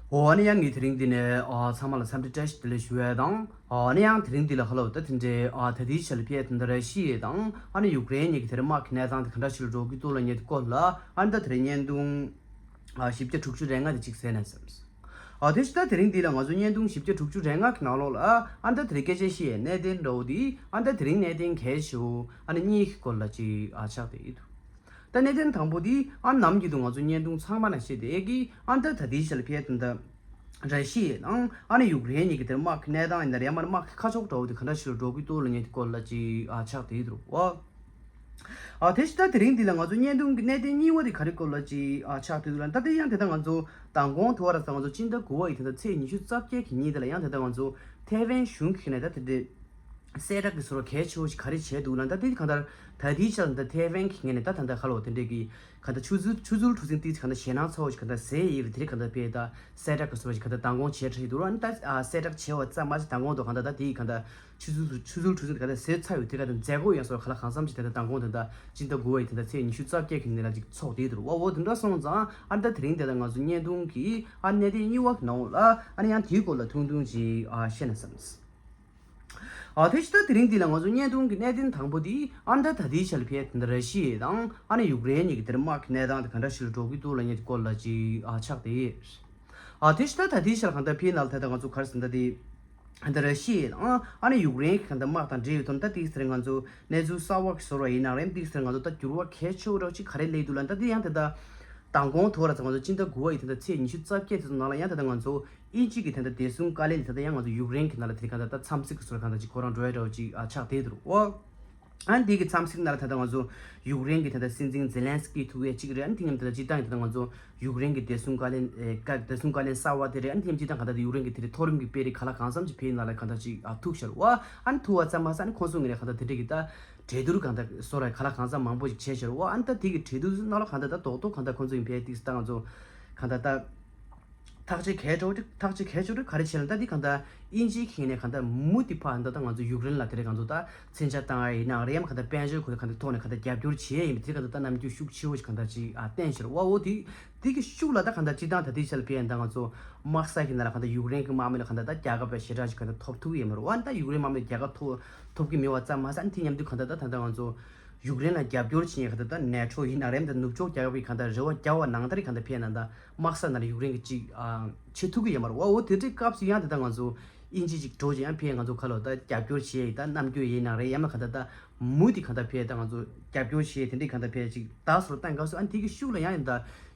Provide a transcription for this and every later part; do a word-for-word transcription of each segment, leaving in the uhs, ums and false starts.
འོ་ཨ་ནི་ཡང་ངས་དེ་རིང་འདི་ནས་ཨ་ཚང་མ་ལ་འཚམས་འདྲི་བཀྲ་ཤིས་བདེ་ལེགས་ཞུ་ཡས་དང་། ཨ་ནི་ཡང་དེ་རིང་འདི་ལ་ཧ་ལོ་ད་དེ་འདྲའི་ཨ་ད་ལྟའི་ཆ་ལ་ཕེ་དེ་འདྲ་ར་ཤི་ཡས་དང་ཨ་ནི་ཡུཀ་རེན་གཉིས་ཀྱི་དེ་རིང་དམག་གི་གནས་སྟངས་དེ་ག་འདྲ་ཞིག་ལ་འགྲོ་གི་འདུག་ལབ་མཁན་དེ་སྐོར་ལ་ཨ་ནི་ད་དེ་རིང་བརྙན་ཐུང་ཨ་བཞི་བརྒྱ་དྲུག་ཅུ་རེ་ལྔ་དེ་གཅིག་གསན་ན་བསམས། ཨ་དེ་ཕྱི་ད་དེ་རིང་འདི་ལ་ང་ཚོ་བརྙན་ཐུང་བཞི་བརྒྱ་དྲུག་ཅུ་རེ་ལྔ་གི་ནང་ལོགས་ལ་ཨ་ནི་ད་དེ་རིང་སྐད་ཆ་བཤད་ཡས་གནད་དོན་འདྲ་བོ་དེ་ཨ་ནི་ད་དེ་རིང་གནད་དོན་གལ་ཆེ་བོ་ཨ་ནི་གཉིས་ཀྱི་སྐོར་ལ་ཅིག་ཨ་ཆགས་བསྡད་ཡོད་འདུག་ད་གནད་དོན་དང་པོ་དེ་ཨ་ནམ་གྱི་འདུག་ང་ཚོ་བརྙན་ཐུང་ཚང་མ་ནང་བཤད་དེ་ཨེ་གི་ཨ་ད་ད་དེའི་ཆ་ལ་ཕེ་དེ་འདྲ་ར་ཤི་ཡ་དང་ཨ་ནི་ཡུཀ་རེན་གཉིས་ཀྱི་དེར་དམག་གི་གནས་སྟངས་ཡིན་ན་རེད་མ་ནི་དམག་གི་ཁ་ཕྱོགས་འདྲ་བོ་དེ་ག་འདྲ་ཞིག་ལ་འགྲོ་གི་འདུག་ལབ་མཁན་དེ་སྐོར་ལ་ཅིག་ཨ་ཆགས་བསྡད་ཡོད་འདུག་ཨ། ཨ་དེ་ཕྱི་ད་དེ་རིང་འདི་ལ་ང་ཚོ་བརྙན་ཐུང་གི་གནད་དོན་གཉིས་པ་དེ་ག་རེ་སྐོར་ལ་ཅིག་ཨ་ཆགས་བསྡད་འདུག་ལབ་ན་ད་དེ་ཡང་དེ་ད་ང་ཚོ་མདང་དགོང་དུ་བ་ར་ས་ང་ཚོ་སྤྱི་ཟླ་དགུ་པ་ཡི་དེ་ད་ཚེས་ཉི་ཤུ་རྩ་བརྒྱད་ཀྱི་ཉིན་དེ་ལ་ཡང་དེ་ད་ང་ཚོ་ཐེ་ཝན་གཞུང་གི་ནས་ད་དེ་འདྲའི་གསལ་བསྒྲགས་ཀྱི་བཟོ་འདྲ་གལ་ཆེ་བོ་ཞིག་ག་རེ་བྱས་འདུག་ལབ་ན་ད་དེ་གང་ལྟར་ད་དེའི་ཆར་ད་ཐེ་ཝན་གྱི་ངོས་ནས་ད་ད་ལྟ་ཁ་ལོ་དེ་འདྲས་ཀྱི་གང་ལྟར་ཆུ་ཚོད་ཆུ་ཚོད་གྲུ་གཟིངས་ཏིག་གང་ལྟར་ཞེད་སྣང་ཚ་བོ་ཞིག་གང་ལྟར་ཟེར་ཡོད་པའི་དེ་རིགས་གང་ལྟར་དཔེ་ད་གསལ་བསྒྲགས་ཀྱི་བཟོ་འདྲ་ཞིག་གང་ལྟར་མདང་དགོང་བྱས་ཁྲིད་འདུག་ལབ་ན་ད་གསལ་བསྒྲགས་བྱས་པ་ཙམ་མ་ཟད་མདང་དགོང་དུ་གང་ལྟར་ད་དེའི་གང་ལྟར་ཆུ་ཚོད་ཆུ་ཚོད་གྲུ་གཟིངས་གང་ལྟར་ཟེར་ཚར་ཡོད་དེ་གང་ལྟར་མཛད་སྒོ་ཡང་སོགས་གང་ལ་གང་འཚམ་ཞིག་དེ་ལྟར་མདང་དགོང་དེ་ད་སྤྱི་ཟླ་དགུ་པ་ཡི་དེ་ད་ཚེས་ཉི་ཤུ་རྩ་བརྒྱད་ཀྱི་ཉིན་ལ་ཅིག་ཚོགས་བསྡད་འདུག་འོ་འོ་དེ་འདྲ་སོང་ཙང་ཨ་ད་དེ་རིང་དེ་ད་ང་ཚོ་བརྙན་ཐུང་གི་ཨ་གནད་དོན་གཉིས་པ་གི་ནང་ལ་ཨ་ནི་ཡང་དེའི་སྐོར་ལ་ཐུང་ཐུང་ཅིག་ཨ་བཤད་ན་བསམས། ཨ་དེ་ཕྱི་ད་དེ་རིང་འདི་ལ་ང་ཚོ་བརྙན་ཐུང་གི་གནད་དོན་དང་པོ་དེ་ཨ་ད་ད་ལྟའི་ཆ་ལ་ཕེ་དེ་འདྲ་ར་ཤི་ཡ་དང་ཨ་ནི་ཡུཀ་རེན་གཉིས་ཀྱི་དེར་དམག་གི་གནས་སྟངས་དེ་ག་འདྲ་ཞིག་ལ་འགྲོ་གི་འདུག་ལབ་མཁན་དེ་སྐོར་ལ་ཅིག་ཨ་ཆགས་བསྡད་ཡོད། ཨ་དེ་ཕྱི་ད་ད་ལྟའི་ཆ་ལ་གང་ལྟར་ཕེ་ནང་ལ་ད་ལྟ་ང་ཚོ་ག་རེ་ཟེར་ད་དེ་ཨ་ད་ར་ཤི་ཡ་དང་ཨ་ནི་ཡུཀ་རེན་གྱི་གང་ལྟར་དམག་དང་འབྲེལ་ཡོད་དོན་ད་དེ་ཟེར་ང་ཚོ་གནས་ཚུལ་གསར་བ་གི་བཟོ་འདྲ་ཡིན་ན་རེད་དེ་ཟེར་ང་ཚོ་ད་འགྱུར་བ་གལ་ཆེ་བོ་འདྲ་ཅིག་ག་རེ་སླེབས་འདུག་ལབ་ན་ད་དེ་ཡང་ད་ལྟ་མདང་དགོང་དུ་བ་ར་ཚ་ང་ཚོ་སྤྱི་ཟླ་དགུ་པ་ཡི་ད་ལྟ་ཚེས་ཉི་ཤུ་རྩ་བརྒྱད་དེ་ཚོ་ནང་ལ་ཡང་ད་ལྟ་ང་ཚོ་དབྱིན་ཇི་གི་དེ་འདྲ་བདེ་སྲུང་བཀའ་བློན་དེ་ད་ལྟ་ཡང་ང་ཚོ་ཡུཀ་རེན་གྱི་ནང་ལ་དེ་ག་ད་ད་འཚམས་གཟིགས་ཀྱི་སོར་གང་ད་ཅིག་ཁོ་རང་འགྲོ་ཡ་འདྲ་བོ་ཅིག་ཨ་ཆགས་བསྡད་འདུག་འོ། ཨ་ནི་དེ་གི་འཚམས་གཟིགས་ནང་ལ་ད་ལྟ་ང་ཚོ་ཡུཀ་རེན་གྱི་ད་ལྟ་སྲིད་འཛིན་ཛེ་ལན་སི་ཀི་ཐུག་ཡ་གཅིག་རེད། ཨ་ནི་དེ་མཉམ་དུ་ད་ལྟ་སྤྱིར་བཏང་གི་ད་ལྟ་ང་ཚོ་ཡུཀ་རེན་གྱི་བདེ་སྲུང་བཀའ་བློན་ཨེ་བཀའ་བདེ་སྲུང་བཀའ་བློན་གསར་བ་དེ་རེད། ཨ་ནི་དེ་མཉམ་སྤྱིར་བཏང་གང་ད་ད་ཡུཀ་རེན་གྱི་དེ་རེད་མཐོ་རིམ་གྱི་དཔོན་རིགས་ག་ལ་གང་འཚམ་ཅིག་ཕེ་ནང་ལ་གང་ད་ཅིག་ཨ་ཐུག་ཤར་བ། ཨ་ནི་ཐུག་པ་ཙམ་མ་ཟད་ཨ་ནི་ཁོང་ཚོ་ངོས་ནས་གང་ད་དེ་འདྲ་གི་ད་གྲོས་བསྡུར་གང་ད་སོ་ར་ག་ལ་གང་འཚམ་མང་པོ་ཞིག་བྱས་ཤར་བ། ཨ་ནི་ད་དེ་གི་གྲོས་བསྡུར་ནང་ལ་གང་ད་ད་རྡོག་རྡོག་གང་ད་ཁོང་ཚོ་ཡིན་ཕེ་ཏིག་ད་ང་ཚོ་གང་ད་ད། ཐག་གཅོད་གལ་ཆེ་བོ་ཐག་གཅོད་གལ་ཆེ་བོ་ག་རེ་བྱས་ན་ད་འདི་གང་ལྟར་དབྱིན་ཇིའི་ཁེངས་ནས་གང་ལྟར་མུ་མཐུད་ཕར་ད་ལྟ་ང་ཚོ་ཡུཀ་རེན་ལ་དེ་རེད་གང་ཚོ་ད་མཚོན་ཆ་བཏང་ཡ་ཡིན་ནའང་རེད་ཡང་གང་ལྟར་དཔལ་འབྱོར་ཁོ་གང་ལྟར་ཐོག་ནས་གང་ལྟར་རྒྱབ་སྐྱོར་བྱེད་ཡ་ཡིན་པ་དེ་གང་ལྟར་ད་རྣམ་འགྱུར་ཤུགས་ཆེ་བོ་ཞིག་གང་ལྟར་ཅིག་ཨ་བསྟན་ཤར་བ་འོ་དེ་དེ་གི་ཤུགས་ལ་ད་གང་ལྟར་སྤྱིར་བཏང་ད་ལྟའི་ཆ་ལ་ཕེ་ཡ་ད་ང་ཚོ་དམག་ས་གི་ནང་ལ་གང་ལྟར་ཡུཀ་རེན་གི་དམག་མི་ལ་གང་ལྟར་ད་རྒྱལ་ཁབ་ལ་ཞེ་དྲག་ཞིག་གང་ལྟར་ཐོབ་ཐུབ་ཀྱི་ཡོད་མ་རེད། འོ་ད་ཡུཀ་རེན་དམག་མི་ལ་རྒྱལ་ཁབ་ཐོབ་ཐོབ་ཀྱི་མེད་པ་ཙམ་མ་ཟད་ཨ་ནི་དེ་མཉམ་དུ་གང་ལྟར་ད་ད་ལྟ་ང་ཚོ། ཡུཀ་རེན་ལ་རྒྱབ་སྐྱོར་བྱེད་མཁན་ག་ད་ལྟ་ནེ་ཊོ་ཡིན་ན་རེད་ད་ནུབ་ཕྱོགས་རྒྱལ་ཁབ་ཀྱི་ག་ད་རེ་བ་རྒྱག་པ་ནང་ལྟར་ག་ད་ཕེ་ནང་ད་དམག་ས་ནང་ལ་ཡུཀ་རེན་གྱི་ཅིག་ཨ་ཆེ་ཐུབ་ཀྱི་ཡོད་མ་རེད་བ། འོ་དེ་འདྲའི་སྐབས་སུ་ཡང་དེ་ད་ང་ཚོ་དབྱིན་ཇི་ཅིག་འགྲོ་ཅིག་ཡང་ཕེ་ང་ཚོ་ཁ་ལོ་ད་རྒྱབ་སྐྱོར་བྱེད་ཡ་ད་རྣམ་འགྱུར་ཡིན་ན་རེད་ཡང་ན་ག་ད་ད་མུ་དེ་ག་ད་ཕེ་ད་ང་ཚོ་རྒྱབ་སྐྱོར་བྱེད་དེ་འདྲའི་ག་ད་ཕེ་ཅིག་ད་སོར་བཏང་སྐབས་སུ་ཨ་ནི་དེ་གི་ཤུགས་ལ་ཡང་ཡིན་ད་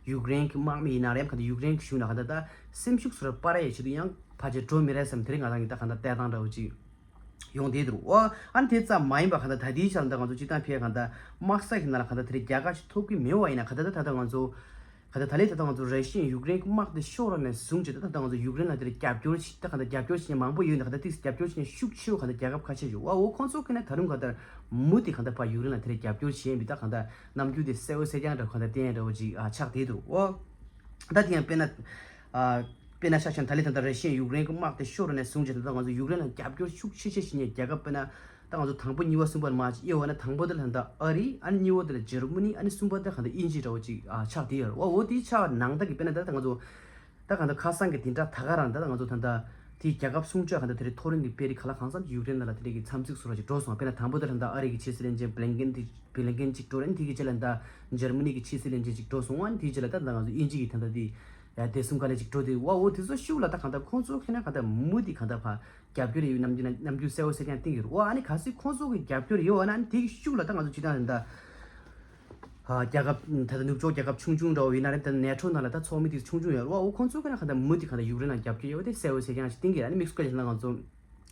ཡུཀ་རེན་གྱི་དམག་མི་ཡིན་ན་རེད་ཡང་ག་ད་ཡུཀ་རེན་གྱི་གཞུང་ན་ག་ད་ད་སེམས་ཤུགས་སོར་སྤར་ཡ་ཆེད་དུ་ཡང་ཕལ་ཆེར་འགྲོ་མི་རེད་བསམ་དེ་རིང་ང་རང་གི་ད་ག་ད་ལྟ་སྟངས་འདྲ་བོ་ཅིག་ཡོང་བསྡད་འདུག་འོ་ཨ་ནི་དེ་ཙམ་མ་ཡིན་པ་གང་ལྟར་ད་ལྟའི་ཆར་འདི་ང་ཚོ་སྤྱིར་བཏང་ཕེ་གང་ལྟར་དམག་ས་གི་ནང་ལ་གང་ལྟར་དེ་རིང་རྒྱལ་ཁ་ཞིག་ཐོབ་ཀྱི་མེད་པ་ཡིན་ན་གང་ལྟར་ད་ད་ལྟ་ང་ཚོ་གང་ལྟར་ད་ལས་ད་ལྟ་ང་ཚོ་ར་ཤི་ཡ་ཡུཀ་རེན་གྱི་དམག་དེ་ཤོར་བ་ནས་བཟུང་བྱས་ད་ད་ལྟ་ང་ཚོ་ཡུཀ་རེན་ལ་དེ་རིང་རྒྱབ་སྐྱོར་ཞིག་ད་གང་ལྟར་རྒྱབ་སྐྱོར་བྱེད་མཁན་མང་པོ་ཡོད་ཡིན་ན་གང་ལྟར་ཏིག་རྒྱབ་སྐྱོར་བྱེད་མཁན་ཤུགས་ཆེ་བོ་གང་ལྟར་རྒྱལ་ཁབ་ཁ་ཤས་ཡོད་བ། འོ་ཁོང་ཚོ་གི་ནས་ད་རུང་གང་ལྟར་མུ་དེ་གང་ལྟར་ཕར་ཡུཀ་རེན་ལ་དེ་རིང་རྒྱབ་སྐྱོར་བྱེད་ཡིན་པའི་ད་གང་ལྟར་རྣམ་འགྱུར་དེ་གསལ་བོ་གསལ་རྐྱང་འདྲ་གང་ལྟར་བསྟན་ཡ་འདྲ་བོ་ཅིག་ཨ་ཆགས་བསྡད་འདུག་འོ་ད་དེ་ཡང་དཔེར་ན་ཨ། དཔེར་ན་ཆ་བཞག་ན་ད་ལན་ད་ལྟ་ར་ཤི་ཡ་ཡུཀ་རེན་གྱི་དམག་དེ་ཤོར་ནས་བཟུང་བྱས་ད་ལྟ་ང་ཚོ་ཡུཀ་རེན་ལ་རྒྱབ་སྐྱོར་ཤུགས་ཆེ་ཆེ་བྱེད་མཁན་རྒྱལ་ཁབ་དཔེར་ན་ད་ང་ཚོ་དང་པོ་གཉིས་པ་གསུམ་པ་ལ་མར་དབྱེ་བ་ན་དང་པོ་དེ་ལ་ད་ལྟ་ཨ་རི། ཨ་ནི་གཉིས་པ་དེ་ལ་འཇར་མ་ནི། ཨ་ནི་གསུམ་པ་དེ་ལ་ད་ལྟ་དབྱིན་ཇི་འདྲ་བོ་ཅིག་ཨ་ཆགས་བསྡད་ཡོད་རེད་བ། འོ་དེ་ཆགས་ནང་ད་གི་དཔེར་ན་ད་ལྟ་ང་ཚོ་ད་གང་ལྟར་ཁ་སང་གི་དེ་འདྲ་ད་ག་རང་ད་ལྟ་ང་ཚོ་ད་ལྟ་དེའི་རྒྱལ་ཁབ་སྲུང་སྐྱོབ་གང་ལྟར་དེ་རིང་མཐོ་རིམ་གྱི་དཔོན་རིགས་ག་ལ་གང་འཚམ་ཡུཀ་རེན་ནང་ལ་དེ་འདྲ་གི་འཚམས་གཟིགས་སུ་ར་ཅིག་འགྲོ་སོང་། དཔེར་ན་དང་པོ་དེ་ལ་ད་ལྟ་ཨ་རི་གི་ཕྱི་སྲིད་བློན་ཆེན་བྷི་ལིན་ཀེན་དེ་བྷི་ལིན་ཀེན་ཅིག་འགྲོ་རེད། ཨ་ནི་དེ་གི་རྗེས་ལ་ད་འཇར་མ་ནི་གི་ཕྱི་སྲིད་བློན་ཆེན་ཅིག་འགྲོ་སོང་། ཨ་ནི་དེའི་རྗེས་ལ་ད་ད་ང་ཚོ་དབྱིན་ཇི་གི་ད་ལྟ་དེ་ཡ་བདེ་སྲུང་བཀའ་བློན་ཅིག་འགྲོ་དེ་བ། འོ་དེ་ཚོ་ཤུགས་ལ་ད་གང་ལྟར་ཁོང་ཚོ་ཁེ་ན་གང་ལྟར་མུ་དེ་གང་ལྟར་ཕར་རྒྱབ་སྐྱོར་ཡོད་རྣམ་འགྱུར་རྣམ་འགྱུར་གསལ་བོ་གསལ་རྐྱང་བསྟན་གྱི་རེད་བ། ཨ་ནི་གལ་སྲིད་ཁོང་ཚོ་གི་རྒྱབ་སྐྱོར་ཡོད་བ་ན་ཨ་ནི་དེ་གི་ཤུགས་ལ་ད་ང་ཚོ་སྤྱིར་བཏང་ད་ལྟ་ཨ་རྒྱལ་ཁབ་ད་ལྟ་ནུབ་ཕྱོགས་རྒྱལ་ཁབ་ཆུང་ཆུང་འདྲ་བོ་ཡིན་ན་རེད། ད་ནེ་ཊོ་ནང་ལ་ད་ཚོགས་མི་དེ་ཆུང་ཆུང་ཡོད་རེད་བ། འོ་ཁོང་ཚོ་གི་ན་གང་ལྟར་མུ་དེ་གང་ལྟར་ཡུཀ་རེན་ལ་རྒྱབ་སྐྱོར་ཡོད་བ་དེ་གསལ་བོ་གསལ་རྐྱང་ཞིག་བསྟན་གྱི་རེད། ཨ་ནི་དམིགས་སུ་བཀར་བྱས་ན་ང་ཚོ་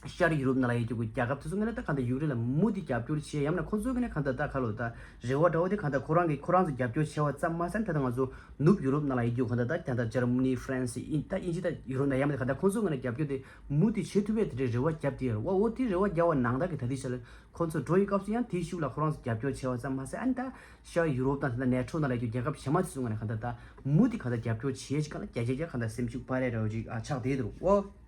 ཤར་ཡུ་རོབ་ནང་ལ་ཡོད་རྒྱུ་གི་རྒྱལ་ཁབ་དེ་ཚོ་གི་ན་ད་གང་ལྟར་ཡུཀ་རེན་ལ་མུ་དེ་རྒྱབ་སྐྱོར་བྱེད་ཡ་ཡིན་ན་ཁོང་ཚོ་གི་ན་གང་ལྟར་ད་ག་ལོ་ད་རེ་བ་འདྲ་བོ་དེ་གང་ལྟར་ཁོ་རང་གི་ཁོ་རང་ཚོ་རྒྱབ་སྐྱོར་བྱས་པ་ཙམ་མ་ཟད་ད་ལྟ་ང་ཚོ་ནུབ་ཡུ་རོབ་ནང་ལ་ཡོད་རྒྱུ་གང་ལྟར་ད་ད་ལྟ་འཇར་མ་ནི། ཧྥ་རན་སི། ཨིན་ད་དབྱིན་ཇི་ད་ཡུ་རོབ་ནང་ཡ་མ་དེ་གང་ལྟར་ཁོང་ཚོ་གི་ན་རྒྱབ་སྐྱོར་དེ་མུ་དེ་བྱེད་ཐུབ་པའི་དེ་འདྲའི་རེ་བ་བརྒྱབ་དེ་ཡོད་རེད་བ། འོ་དེ་རེ་བ་བརྒྱབ་པ་ནང་ད་གི་ད་དེ་ཤར་ལ་ཁོང་ཚོ་འགྲོ་ཡི་སྐབས་སུ་ཡང་དེའི་ཤུགས་ལ་ཁོ་རང་ཚོ་རྒྱབ་སྐྱོར་བྱས་པ་ཙམ་མ་ཟད་ཨ་ནི་ད་ཤར་ཡུ་རོབ་དང་ད་ལྟ་ནེ་ཊོ་ནང་ལ་ཡོད་རྒྱུ་རྒྱལ་ཁབ་གཞན་མ་དེ་ཚོ་གི་ན་གང་ལྟར་ད་མུ་དེ་གང་ལྟར་རྒྱབ་སྐྱོར་བྱེད་ཅིག་གང་ལ་རྒྱ་རྒྱ་རྒྱ་གང་ལྟར་སེམས་ཤུགས་སྤར་རེ་འདྲ་བོ་ཅིག་ཨ་ཆགས་བསྡད་འདུག་འོ།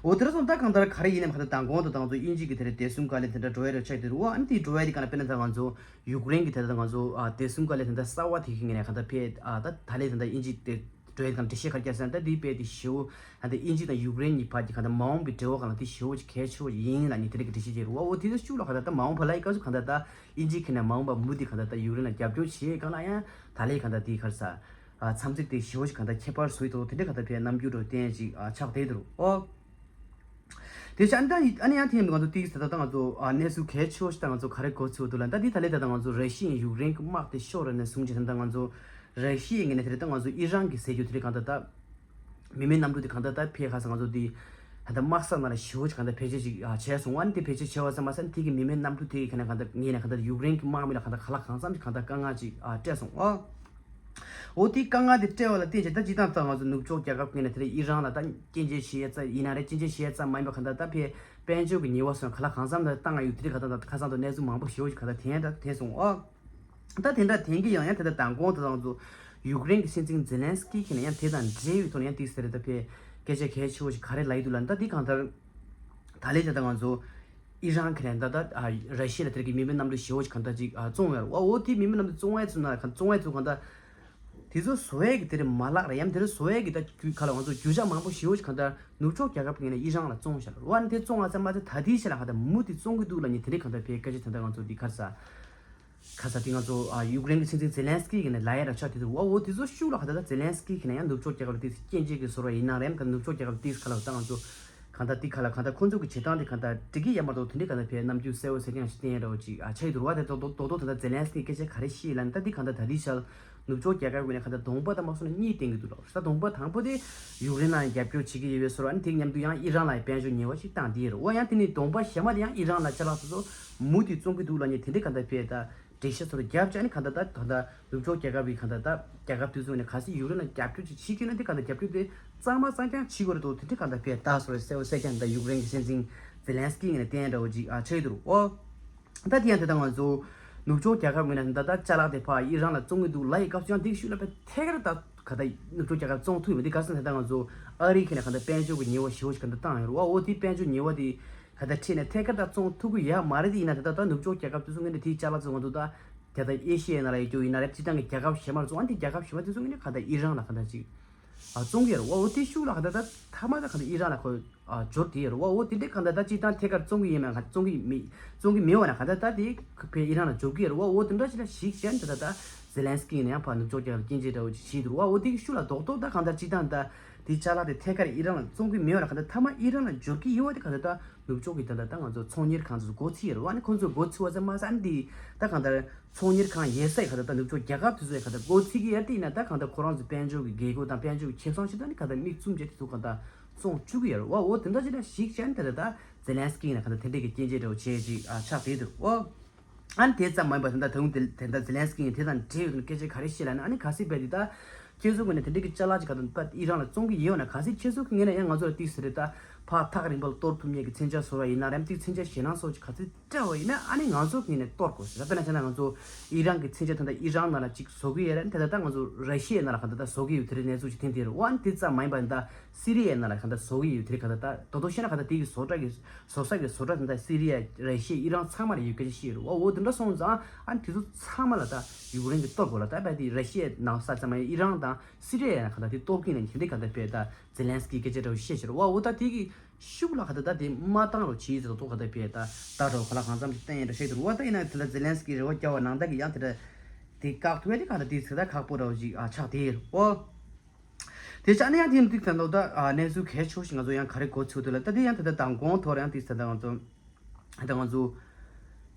འོ་དེ་འདྲ་སོང་ད་གང་ལྟར་ག་རེ་ཡིན་ནའང་གང་ལྟར་མདང་དགོང་དུ་ད་ང་ཚོ་དབྱིན་ཇི་གི་དེ་འདྲ་བདེ་སྲུང་བཀའ་བློན་དེ་འདྲ་འགྲོ་ཡ་རེ་ཆགས་བསྡད་འདུག་འོ་ཨ་ནི་དེ་འགྲོ་ཡ་དེ་གང་ལ་དཔེར་ན་ད་ང་ཚོ་ཡུཀ་རེན་གི་དེ་ད་ང་ཚོ་ཨ་བདེ་སྲུང་བཀའ་བློན་དེ་འདྲ་གསར་བ་དེ་གི་ངོས་ནས་གང་ལྟར་ཕེ་ཨ་ད་ད་ལས་དེ་འདྲ་དབྱིན་ཇི་དེ་ འགྲོ་ཡ་དང་འགྲེལ་བཤད་ག་རེ་བརྒྱབ་ཟེར་ན། ད་འདི་དཔེ་དེ་ཞེ་པོ་ད་ལྟ་དབྱིན་ཇི་དང་ཡུཀ་རེན་གཉིས་བར་གྱི་གང་ལྟར་མ་འོངས་པའི་འབྲེལ་བ་སྒང་ལ་དེ་ཞེ་པོ་ཅིག་གལ་ཆེ་བོ་ཅིག་ཡིན་ལབ་ནས་དེ་འདྲ་གི་འགྲེལ་བཤད་བྱས་རེད་བ། འོ་དེ་ཚོ་ཤུགས་ལ་གང་ལྟར་ད་མ་འོངས་པ་ལ་ཡི་སྐབས་སུ་གང་ལྟར་ད་དབྱིན་ཇི་ཁེ་ནས་མ་འོངས་པ་མུ་མཐུད་གང་ལྟར་ད་ཡུཀ་རེན་ལ་རྒྱབ་སྐྱོར་བྱེད་སྒང་ལ་ཡང་ད་ལས་གང་ལྟར་དེ་ག་རེ་ཟ། ཨ། འཚམས་གཟིགས་དེ་ཞེ་པོ་ཅིག་གང་ལྟར་ཁྱད་པར་བཟོ་ཡི་འདུག་དེ་འདྲ་གང་ལྟར་དཔེ་རྣམ་འགྱུར་འདྲ་བོ་བསྟན་ཅིག་ཨ། ཆགས་བསྡད་འདུག་ཨོ། དེ་བྱས་ཨ་ནི་ད་ཨ་ནི་ཡང་དེ་ཡིན་དུས་ང་ཚོ་ཏིག་ཙམ་ད་ལྟ་ང་ཚོ་ཨ་གནས་ཚུལ་གལ་ཆེ་བོ་ཞིག་ད་ང་ཚོ་ག་རེ་གོ་ཚོད་འདུག་ལབ་ན། ད་འདི་ད་ལས་ད་ལྟ་ང་ཚོ་ར་ཤི་ཡས་ཡུཀ་རེན་གྱི་དམག་དེ་ཤོར་ར་ནས་བཟུང་བྱས་ད་ལྟ་ང་ཚོ་ར་ཤི་ཡས་ངོས་ནས་དེ་ལས་ད་ང་ཚོ་ཨི་རན་གྱིས་ཟེར་རྒྱུ་དེ་ལས་གང་ལྟར་ད་མི་མེད་གནམ་གྲུ་དེ་གང་ལྟར་ད་ཕེ་ཁ་ས་ང་ཚོ་དེ་ད་ལྟ་དམག་ས་ནང་ལ་ཞེ་པོ་ཅིག་གང་ལྟར་བེད་སྤྱོད་ཅིག་ཨ་བྱས་སོང་། ཨ་ནི་དེ་བེད་སྤྱོད་བྱས་པ་ཙམ་མ་ཟད་དེ་གི་མི་མེད་གནམ་གྲུ་དེ་གི་ཁ་ནས་གང་ལྟར་ངོས་ནས་གང་ལྟར་ཡུཀ་རེན་གྱི་དམག་མི་ལ་གང་ལྟར་ག་ལ་གང་འཚམ་ཅིག་གང་ལྟར་དཀའ་ངལ་ཅིག་ཨ་སྤྲད་སོང་ཨ། འོ་དེ་དཀའ་ངལ་དེ་སྤྲད་པ་ལ་བརྟེན་བྱས་ད་སྤྱིར་བཏང་ད་ང་ཚོ་ནུབ་ཕྱོགས་རྒྱལ་ཁབ་ཀུན་ནས་དེ་ལས་ཨི་རན་ལ་ད་སྐྱོན་བརྗོད་བྱེད་ཡ་ཙམ་ཡིན་ན་རེད། སྐྱོན་བརྗོད་བྱེད་ཡ་ཙམ་མ་ཡིན་པ་གང་ལྟར་ད་ཕའི་དཔལ་འབྱོར་གྱི་ཉེས་པ་སོགས་ག་ལ་གང་འཚམ་ད་བཏང་ཡ་ཡོད། དེ་རིགས་ག་ད་ད་ཁ་སང་དུ་གནས་ཚུལ་མང་པོ་ཞེ་པོ་ཞིག་ག་ད་ཐོན་ད་ཐོན་སོང་ཨ། ད་དེ་འདྲ་ཐོན་གྱི་ཡང་ཡང་དེ་ད་མདང་དགོང་དུ་ང་ཚོ་ཡུཀ་རེན་གྱི་སྲིད་འཛིན་ཛེ་ལན་སི་ཀི་གིས་ནས་ཡང་དེ་དང་འབྲེལ་བའི་ཐོག་ནས་ཡང་དེ་ཟེར་ད་ཕའི་སྐད་ཆ་གལ་ཆེ་བོ་ཞིག་ག་རེ་ལབ་ཡི་འདུག་ལབ་ན། ད་དེ་གང་ལྟར་ད་ལས་དེ་ད་ང་ཚོ་ཨི་རན་གྱི་ནས་ད་ལྟ་ཨ་ར་ཤི་ཡ་ལ་དེ་རིགས་ཀྱི་མི་མེད་གནམ་གྲུ་ཞེ་པོ་ཅིག་གང་ལྟར་ཅིག་ཨ་བཙོང་བ་རེད་བ། འོ་དེ་མི་མེད་གནམ་གྲུ་བཙོང་བའི་ཚུལ་ན་གང་བཙོང་བའི་ཚུལ་གང་ལྟར་དེ་ཚོ་བཟོ་ཡས་ཀྱི་དེ་རིགས་མ་ལག་རེད། ཡང་དེ་རིགས་བཟོ་ཡས་ཀྱི་ད་རྒྱུ་ག་ལ་ང་ཚོ་རྒྱུ་ཆ་མང་པོ་ཞེ་པོ་ཅིག་གང་ལྟར་ནུབ་ཕྱོགས་རྒྱལ་ཁབ་ཀྱི་ནས་ཨི་རན་ལ་བཙོང་བཞག་རེད་བ། ཨ་ནི་དེ་བཙོང་བ་ཙམ་མ་ཟད་ད་ལྟའི་ཆ་ལ་གང་ལྟར་མུ་མཐུད་བཙོང་གི་འདུག་ལབ་ནས་དེ་འདྲའི་གང་ལྟར་བའི་སྐད་ཆ་དེ་འདྲ་ང་ཚོ་འདི་ག་རེ་ཟ། ག་ས་དེ་ང་ཚོ་ཨ་ཡུཀ་རེན་གྱི་སྲིད་འཛིན་ཛེ་ལན་སི་ཀི་གིས་ནས་ལབ་ཡ་འདྲ་ཆགས་བསྡད་འདུག་བ། འོ་དེ་ཚོ་ཤུགས་ལ་ག་ད་ད་ཛེ་ལན་སི་ཀི་གིས་ནས་ཡང་ནུབ་ཕྱོགས་རྒྱལ་ཁབ་ལ་ཏིག་ཙམ་སྐྱོན་བརྗོད་ཀྱི་བཟོ་འདྲ་ཡིན་ན་རེད། ད་ནུབ་ཕྱོགས་རྒྱལ་ཁབ་ཏིག་ཙམ་ག་ལ་ད་ང་ཚོ་གང་ལྟར་ཏིག་ག་ལ་གང་ལྟར་ཁོང་ཚོ་གི་བྱེད་སྟངས་དེ་གང་ལྟར་འགྲིག་གི་ཡོད་མ་གཏོགས་དེ་འདྲའི་གང་ལྟར་བའི་རྣམ་འགྱུར་གསལ་བོ་གསལ་རྐྱང་ཞིག་བསྟན་ཡ་འདྲ་བོ་ཅིག་ཨ་ཆགས་ཡི་འདུག་བ། དེ་རྡོག་རྡོག་རྡོག་རྡོག་ད་ད་ཛེ་ལན་སི་ཀི་གིས་སྐད་ཆ་ག་རེ་བཤད་ལབ་ན། ད་འདི་གང་ལྟར་ད་ལྟའི་ཆར་ནུབ་ཕྱོགས་རྒྱལ་ཁབ་ཀྱི་ནས་གང་ལྟར་གདོང་པ་ད་མ་སོང་ན་གཉིས་བསྟན་གྱི་འདུག་ལ། ད་གདོང་པ་དང་པོ་དེ་ཡུཀ་རེན་ལ་རྒྱབ་སྐྱོར་བྱེད་ཀྱི་ཡོད་པའི་བཟོ་འདྲ། ཨ་ནི་དེ་མཉམ་དུ་ཡང་ཨི་རན་ལ་དཔལ་འབྱོར་ཉེས་པ་ཞིག་བཏང་བསྡད་ཡོད་རེད་བ། ཡང་དེ་ནས་གདོང་པ་གཞན་མ་དེ་ཡང་ཨི་རན་ལ་ཅ་ལག་དེ་ཚོ་མུ་མཐུད་བཙོང་གི་འདུག་ལབ་ནས་དེ་འདྲའི་གང་ལྟར་བྱས་ད་འགྲེལ་བཤད་ཚོ་རྒྱབ་བྱས། ཨ་ནི་གང་ལྟར་ད་གང་ལྟར་ནུབ་ཕྱོགས་རྒྱལ་ཁབ་ཀྱི་གང་ལྟར་ད་རྒྱལ་ཁབ་དེ་ཚོ་ནས་གལ་སྲིད་ཡུཀ་རེན་ལ་རྒྱབ་སྐྱོར་ཅིག་བྱེད་ཀྱི་ཡོད་ན་དེ་གང་ལྟར་རྒྱབ་སྐྱོར་དེ་གཙང་མ་གཙང་རྐྱང་བྱེད་དགོས་རེད་འདུག་དེ་འདྲའི་གང་ལྟར་བྱས་ད་བཟོ་འདྲ་གསལ་བོ་གསལ་རྐྱང་ད་ཡུཀ་རེན་གྱི་སྲིད་འཛིན་ཛེ་ལན་སི་ཀི་ནས་བསྟན་འདྲ་བོ་ཅིག་ཨ་ཆགས་ཡི་འདུག་ཨོ། ད་དེ་ཡང་དེ་ལྟར་ང་ཚོ་ནུབ་ཕྱོགས་རྒྱལ་ཁབ་ངོས་ནས་ད་ལྟ་ཅ་ལག་དེ་ཕར་ཨི་རན་ལ་བཙོང་གི་འདུག་ལབ་ཡི་སྐབས་སུ་ཡང་དེ་ཤུགས་ལ་ཕར་ཐད་ཀར་ད་ག་ད་ནུབ་ཕྱོགས་རྒྱལ་ཁབ་བཙོང་ཐུབ་ཡོད་མེད་དེ་ག་ཟེར་ན་ད་ལྟ་ང་ཚོ་ཨ་རི་ཁེ་ནས་ག་ད་དཔལ་འབྱོར་གྱི་ཉེས་པ་ཞེ་པོ་ཞིག་ག་ད་བཏང་ཡོད་རེད་བ། འོ་དེ་དཔལ་འབྱོར་ཉེས་པ་དེ་ག་ད་ཁྲིད་ནས་ཐད་ཀར་ད་བཙོང་ཐུབ་ཀྱི་ཡོད་མ་རེད། དེ་ཡིན་ན་ད་ལྟ་ད་ནུབ་ཕྱོགས་རྒྱལ་ཁབ་དེ་ཚོ་ངོས་ནས་དེའི་ཅ་ལག་ཚོ་ང་ཚོ་ད་ད་ལྟ་ཨེ་ཤི་ཡའི་ནང་ལ་ཡོད་རྒྱུ་ཡིན་ན་རེད། སྤྱིར་བཏང་གི་རྒྱལ་ཁབ་གཞན་པ་ཚོ་ཨ་ནི་དེ་རྒྱལ་ཁབ་གཞན་པ་དེ་ཚོ་ངོས་ནས་ག་ད་ཨི་རན་ལ་ག་ད་ཅིག་ཨ་བཙོང་གི་ཡོད་རེད་བ། འོ་དེ་ཤུགས་ལ་ག་ད་ད་མཐའ་མ་ད་ག་ད་ཨི་རན་ལ་ཁོ་ཨ་འབྱོར་གྱི་ཡོད་རེད་བ། འོ་དེ་འདྲའི་གང་ལྟར་ད་སྤྱིར་བཏང་ཐད་ཀར་བཙོང་གི་ཡིན་མིན་ག་བཙོང་གི་མི་བཙོང་གི་མེད་པ་ན་གང་ལྟར་ད་དེ་ཕར་ཨི་རན་ལ་འབྱོར་གྱི་ཡོད་རེད་བ། འོ་དེ་འདྲ་ཞིག་ལ་གཞིགས་བྱས་ནས་ད་ད་ད་ཛེ་ལན་སི་ཀི་ཡིན་ན་ཡང་ཕར་ནུབ་ཕྱོགས་རྒྱལ་ཁབ་ལ་སྐྱོན་བརྗོད་འདྲ་བོ་ཅིག་བྱས་འདུག་བ། འོ་དེ་གི་ཤུགས་ལ་རྡོག་རྡོག་ད་གང་ལྟར་སྤྱིར་བཏང་ད་དེ་ཅ་ལག་དེ་ཐད་ཀར་ཨི་རན་ལ་བཙོང་གི་མེད་པ་ན་གང་ལྟར་མཐའ་མ་ཨི་རན་ལ་འབྱོར་གྱི་ཡོད་པ་དེ་གང་ལྟར་ད་ནུབ་ཕྱོགས་ཀྱི་ད་ད་ད་ང་ཚོ་ཚོང་གཉེར་ཁང་ཚོ་སྒོ་ཕྱེ་ཡོད་རེད་བ། ཨ་ནི་ཁོང་ཚོ་སྒོ་ཕྱེ་བ་ཙམ་མ་ཟད་ཨ་ནི་དེ་ད་གང་ལྟར་ཚོང་གཉེར་ཁང་ཡོད་སའི་གང་ལྟར་ད་ནུབ་ཕྱོགས་རྒྱལ་ཁབ་དེ་ཚོ་ཡང་གང་ལྟར་སྒོ་ཕྱེ་གི་ཡོད་དེ་ཡིན་ན་ད་གང་ལྟར་ཁོ་རང་ཚོ་དཔལ་འབྱོར་གྱི་དགོས་མཁོ་དང་དཔལ་འབྱོར་གྱི་ཁེ་བཟང་ཞིག་ད་ནི་གང་ལྟར་མིག་བཙུམ་བྱས་དེ་ཚོ་གང་ལྟར་བཙོང་བཅུག་གི་ཡོད་རེད་བ། འོ་དེ་འདྲ་ཞིག་ལ་གཞིགས་བྱས་ནས་ད་ད་ད་ཛེ་ལན་སི་ཀི་ཡིན་ན་གང་ལྟར་དེ་འདྲའི་གི་སྐྱོན་བརྗོད་འདྲ་བོ་བྱས་ཅིག་ཨ་ཆགས་བསྡད་འདུག་ཨོ། ཨ་ནི་དེ་ཙམ་མ་ཡིན་པར་ད་ལྟ་ད་དུང་དེ་ད་ལྟ་ཛེ་ལན་སི་ཀི་ཡིན་དེ་དང་འབྲེལ་ཡོད་དུ་སྐད་ཆ་ག་རེ་བཤད་ལབ་ན། ཨ་ནི་གལ་སྲིད་དཔེ་དེ་ད་ཁྱེད་ཚོ་ངོས་ནས་དེ་འདྲའི་གི་ཅ་ལག་ཅིག་ག་དང་ད་ཨི་རན་ལ་བཙོང་གི་ཡོད་ན་གལ་སྲིད་ཁྱེད་ཚོ་གི་ངོས་ནས་ཡང་ང་ཚོ་ལ་ཏིག་ཟེར་རེད་ད་ཕར་ཐག་རིང་པ་ལ་གཏོར་ཐུབ་མཁན་གི་མཚོན་ཆ་བཟོ་བ་ཡིན་ན་རེད། ཏིག་མཚོན་ཆ་ཞེད་སྣང་སོགས་ཅིག་ག་ཚོད་སྤྲད་པ་ཡིན་ན་ཨ་ནི་ང་ཚོ་གི་ངོས་ནས་གཏོར་དགོས་ཟེར། ད་དཔེར་ན་བྱས་ན་ང་ཚོ་ཨི་རན་གི་མཚོན་ཆ་ད་ལྟ་ཨི་རན་ནང་ལ་ཅིག་བཟོ་གི་ཡོད་རེད། དེ་ད་ལྟ་ང་ཚོ་ར་ཤི་ཡའི་ནང་ལ་ག་ད་ད་བཟོ་གི་ཡོད་དེ་རེད། གནས་ཚུལ་ཅིག་ཐོན་བསྡད་རེད། ཨ་ནི་དེ་ཙམ་མ་ཡིན་པ་ད་སི་རི་ཡའི་ནང་ལ་ག་ད་བཟོ་གི་ཡོད་དེ་རེད། ག་ད་ད་རྡོག་རྡོག་བཤད་ན་ག་ད་དེ་གི་བཟོ་གྲྭ་གི་བཟོ་ས་གི་བཟོ་གྲྭ་དེ་འདྲ་སི་རི་ཡ། ར་ཤི་ཡ། ཨི་རན་ཚང་མ་ལ་ཡོད་སྐད་ཆ་བཤད་ཡོད་རེད་བ། འོ་དེ་འདྲ་སོང་ཙང་ཨ་ནི་དེ་ཚོ་ཚང་མ་ལ་ད་ཡུཀ་རེན་གྱིས་གཏོར་དགོས་ལ། ད་བས་དེ་ར་ཤི་ཡའི་ནང་ས་ཚང་མ་ཨི་རན་དང་སི་རི་ཡ་ཡང་ག་ད་དེ་གཏོར་གྱིན་ལ་དེ་འདྲའི་ག་ད་བས་ད་ཛེ་ལན་སི་ཀི་སྐད་ཆ་འདྲ་བོ་བཤད་བཞག་རེད་བ། འོ་ད་དེ་གི་ཤུགས་ལ་ག་ད་ད་དེ་མ་བཏང་རོགས་བྱེད་ཟེར་ཏོ་ག་ད་བས་ད་ད་འདྲ་བོ་ག་ལ་གང་འཚམ་ཞིག་བསྟན་ཡ་འདྲ་བཤད་འདུག་རེད་བ། ད་ཡིན་ན་དེ་ལ་ཛེ་ལན་སི་ཀི་རེ་བ་རྒྱག་པ་ནང་ད་གི་ཡང་དེ་འདྲ་དེ་བཀག་ཐུབ་ཡ་དེ་ག་ད་དེ་ཚེ་ད་ཁག་པོ་འདྲ་བོ་ཞིག་ཨ་ཆགས་བསྡད་ཡོད་རེད་བ། དེ་ཆ་ནས་ཡང་དེ་ཡིན་དུས་ད་ལྟ་ད་ཨ་གནས་ཚུལ་གལ་ཆེ་བོ་ཞིག་ང་ཚོ་ཡང་ག་རེ་གོ་ཚུལ་འདུག་ལ། ད་དེ་ཡང་ད་ལྟ་མདང་དགོང་ཐོག་ཡང་དེ་ད་ལྟ་ང་ཚོ་ད་ང་ཚོ་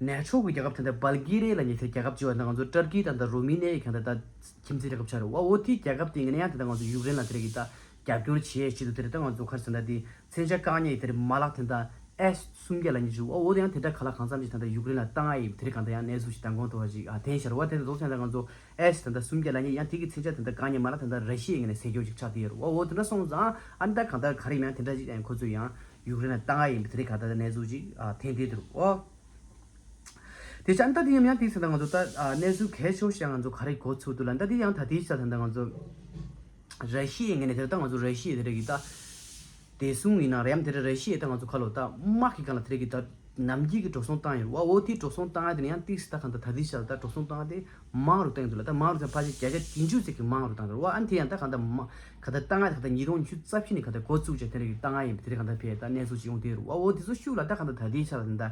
ནེ་ཊོ་གི་རྒྱལ་ཁབ་ད་ལྟ་བལ་ཀེ་རི་ཡ་ལབ་མཁན་དེ་རྒྱལ་ཁབ་ཅིག་ཡོད། ད་ང་ཚོ་ཏུར་ཀི་དང་ད་རུ་མི་ནི་ཡའི་གང་ད་ད་ཁྱིམ་མཚེས་རྒྱལ་ཁབ་ཆགས་རེད་བ། འོ་དེའི་རྒྱལ་ཁབ་དེ་ངོས་ནས་ཡང་ད་ལྟ་ང་ཚོ་ཡུཀ་རེན་ལ་དེ་རིགས་ཀྱི་ད་རྒྱབ་སྐྱོར་བྱེད་ཆེད་དུ་དེ་རིགས་ད་ང་ཚོ་ག་རེ་ཟེར་ན་དེ་མཚོན་ཆ་བཀག་ཉར་དེ་རིགས་མ་ལག་དེ་ད་ཨེས་སུམ་བརྒྱ་ལབ་མཁན་ཞིག་འོ་དེ་ཡང་དེ་འདྲ་ག་ལ་གང་འཚམ་ཞིག་ད་ལྟ་ཡུཀ་རེན་ལ་བཏང་ཨ་ཡིན་དེ་རིགས་གང་ད་ཡང་གནས་ཚུལ་ཞིག་མདང་དགོང་ཐོག་ཞིག་ཨ་ཐོན་ཤར་བ། དེ་ཚོ་ཚང་ད་ང་ཚོ་ཨེས་ད་ལྟ་སུམ་བརྒྱ་ལབ་མཁན་ཡང་དེ་གི་མཚོན་ཆ་ད་ལྟ་བཀག་ཉར་མ་ལག་ད་ལྟ་ར་ཤི་ཡའི་ངོས་ནས་ཟས་སྐྱོར་ཞིག་ཆགས་བསྡད་ཡོད་རེད་བ། འོ་དེ་འདྲ་སོང་ཙང་ཨ་ནི་ད་གང་ལྟར་ག་རེ་ཡིན་ན་དེ་འདྲ་ཞིག་ཡང་ཁོ་ཚོས་ཡང་ཡུཀ་རེན་ལ་བཏང་ཨ་ཡིན་པ་དེ་རིགས་གང་ལྟར་གནས་ཚུལ་ཞིག་ཨ་ཐོན་བསྡད་འདུག་རེད་བ། དེ་ཆ་ཨ་ནི་ད་དེ་ཡང་ཡང་དེ་ཚོ་ད་ང་ཚོ་ད་ཨ་གནས་ཚུལ་གལ་ཆེ་བོ་ཞིག་ང་ཚོ་ག་རེ་གོ་ཚུལ་འདུག་ལབ་ན། ད་དེ་ཡང་ད་དེའི་ཆ་ད་ད་ང་ཚོ་ར་ཤི་ཡའི་ངོས་ནས་དེ་ད་ང་ཚོ་ར་ཤི་ཡའི་དེ་རིགས་ཀྱི་ད་བདེ་སྲུང་ཡིན་ན་རེད་ཡང་དེ་རིགས་ར་ཤི་ཡའི་ད་ང་ཚོ་ཁ་ལོ་ད་དམག་གི་སྒང་ལ་དེ་རིགས་ཀྱི་ད་ ནམ་རྒྱུན་གྱི་འགྲོ་སོང་བཏང་ཡོད་རེད་བ། འོ་དེ་འགྲོ་སོང་བཏང་ཡ་དེ་ནི་ཡང་ཏིག་སི་ད་གང་ལྟར་ད་ལྟའི་ཆར་ད་འགྲོ་སོང་བཏང་ཡ་དེ་མང་རུ་བཏང་ཡོད་འདུག་ལ། ད་མང་རུ་བཏང་ཕལ་ཆེར་བརྒྱ་ཆ་བདུན་ཅུ་ཙམ་གྱིས་མང་རུ་བཏང་ཡོད་རེད་བ། ཨ་ནི་དེ་ཡང་ད་གང་ལྟར་མ་གང་ལྟར་བཏང་ཡ་དེ་གང་ལྟར་ཉིས་སྟོང་ཉི་ཤུ་རྩ་བཞི་ནས་གང་ལྟར་འགོ་བཙུགས་བྱས་དེ་རིང་གི་བཏང་ཡ་ཡིན་པ་དེ་རིང་གང་ལྟར་ཕེབས་ད་གནས་ཚུལ་ཅིག་ཡོང་བསྡད་ཡོད་རེད་བ། འོ་དེ་ཚོ་ཤུགས་ལ་ད་གང་ལྟར་ད་ལྟའི་ཆར་ད་ལྟ་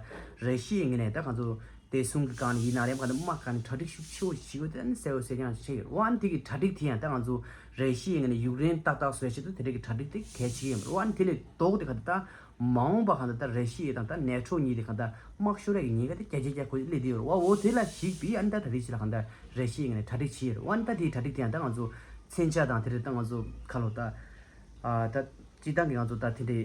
རེ་ཞིག་ཡིན་ངེས་ནས་ད་གང་ཚོ་བདེ་སྲུང་གི་སྒང་ནས་ཡིན་ན་རེད་གང་ལྟར་དམག་སྒང་ནས་གྲ་སྒྲིག་ཤུགས་ཆེ་བོ་ཞིག་བྱེད་དགོས་དེ་ནི་གསལ་བོ་གསལ་རྐྱང་ཞིག་ཆགས་ཡོད་རེད་བ། ཨ་ནི་དེ་གི་གྲ་སྒྲིག་དེ་ཡང་ད་གང་ཚོ་རེ་ཞིག་ཡིན་ངེས་ནས་ཡུཀ་རེན་ཏག་ཏག་བཟོ་ཡ་ཆེད་དུ་དེ་འདྲ་གི་གྲ་སྒྲིག་དེ་གལ་ཆེ་གི་ཡོད་རེད་བ། ཨ་ནི་དེ་ལས་ལྡོག་སྟེ་གང་ལྟར་ད། མ་འོངས་པ་གང་ལྟར་ད་རེ་ཤི་ཡ་དང་ད་ནེ་ཊོ་གཉིས་དེ་གང་ལྟར་དམག་ཤོར་ཡ་གི་ཉེན་ཁ་དེ་བརྒྱ་ཆ་བརྒྱ་ཁོ་སླེབས་བསྡད་ཡོད་རེད་བ། འོ་དེ་ལ་གཞིགས་པའི་ཨ་ནི་ད་ད་རེ་ཤི་ལ་གང་ལྟར་རེ་ཤི་ཡ་ནས་གྲ་སྒྲིག་བྱས་ཡོད་རེད་བ། ཨ་ནི་ད་དེའི་གྲ་སྒྲིག་དེ་ཡང་ད་ང་ཚོ་མཚོན་ཆ་དང་དེ་རེད་ད་ང་ཚོ་ཁ་ལོ་ད་ཨ་ད་སྤྱི་བཏང་གི་ང་ཚོ་ད་དེ་འདྲའི་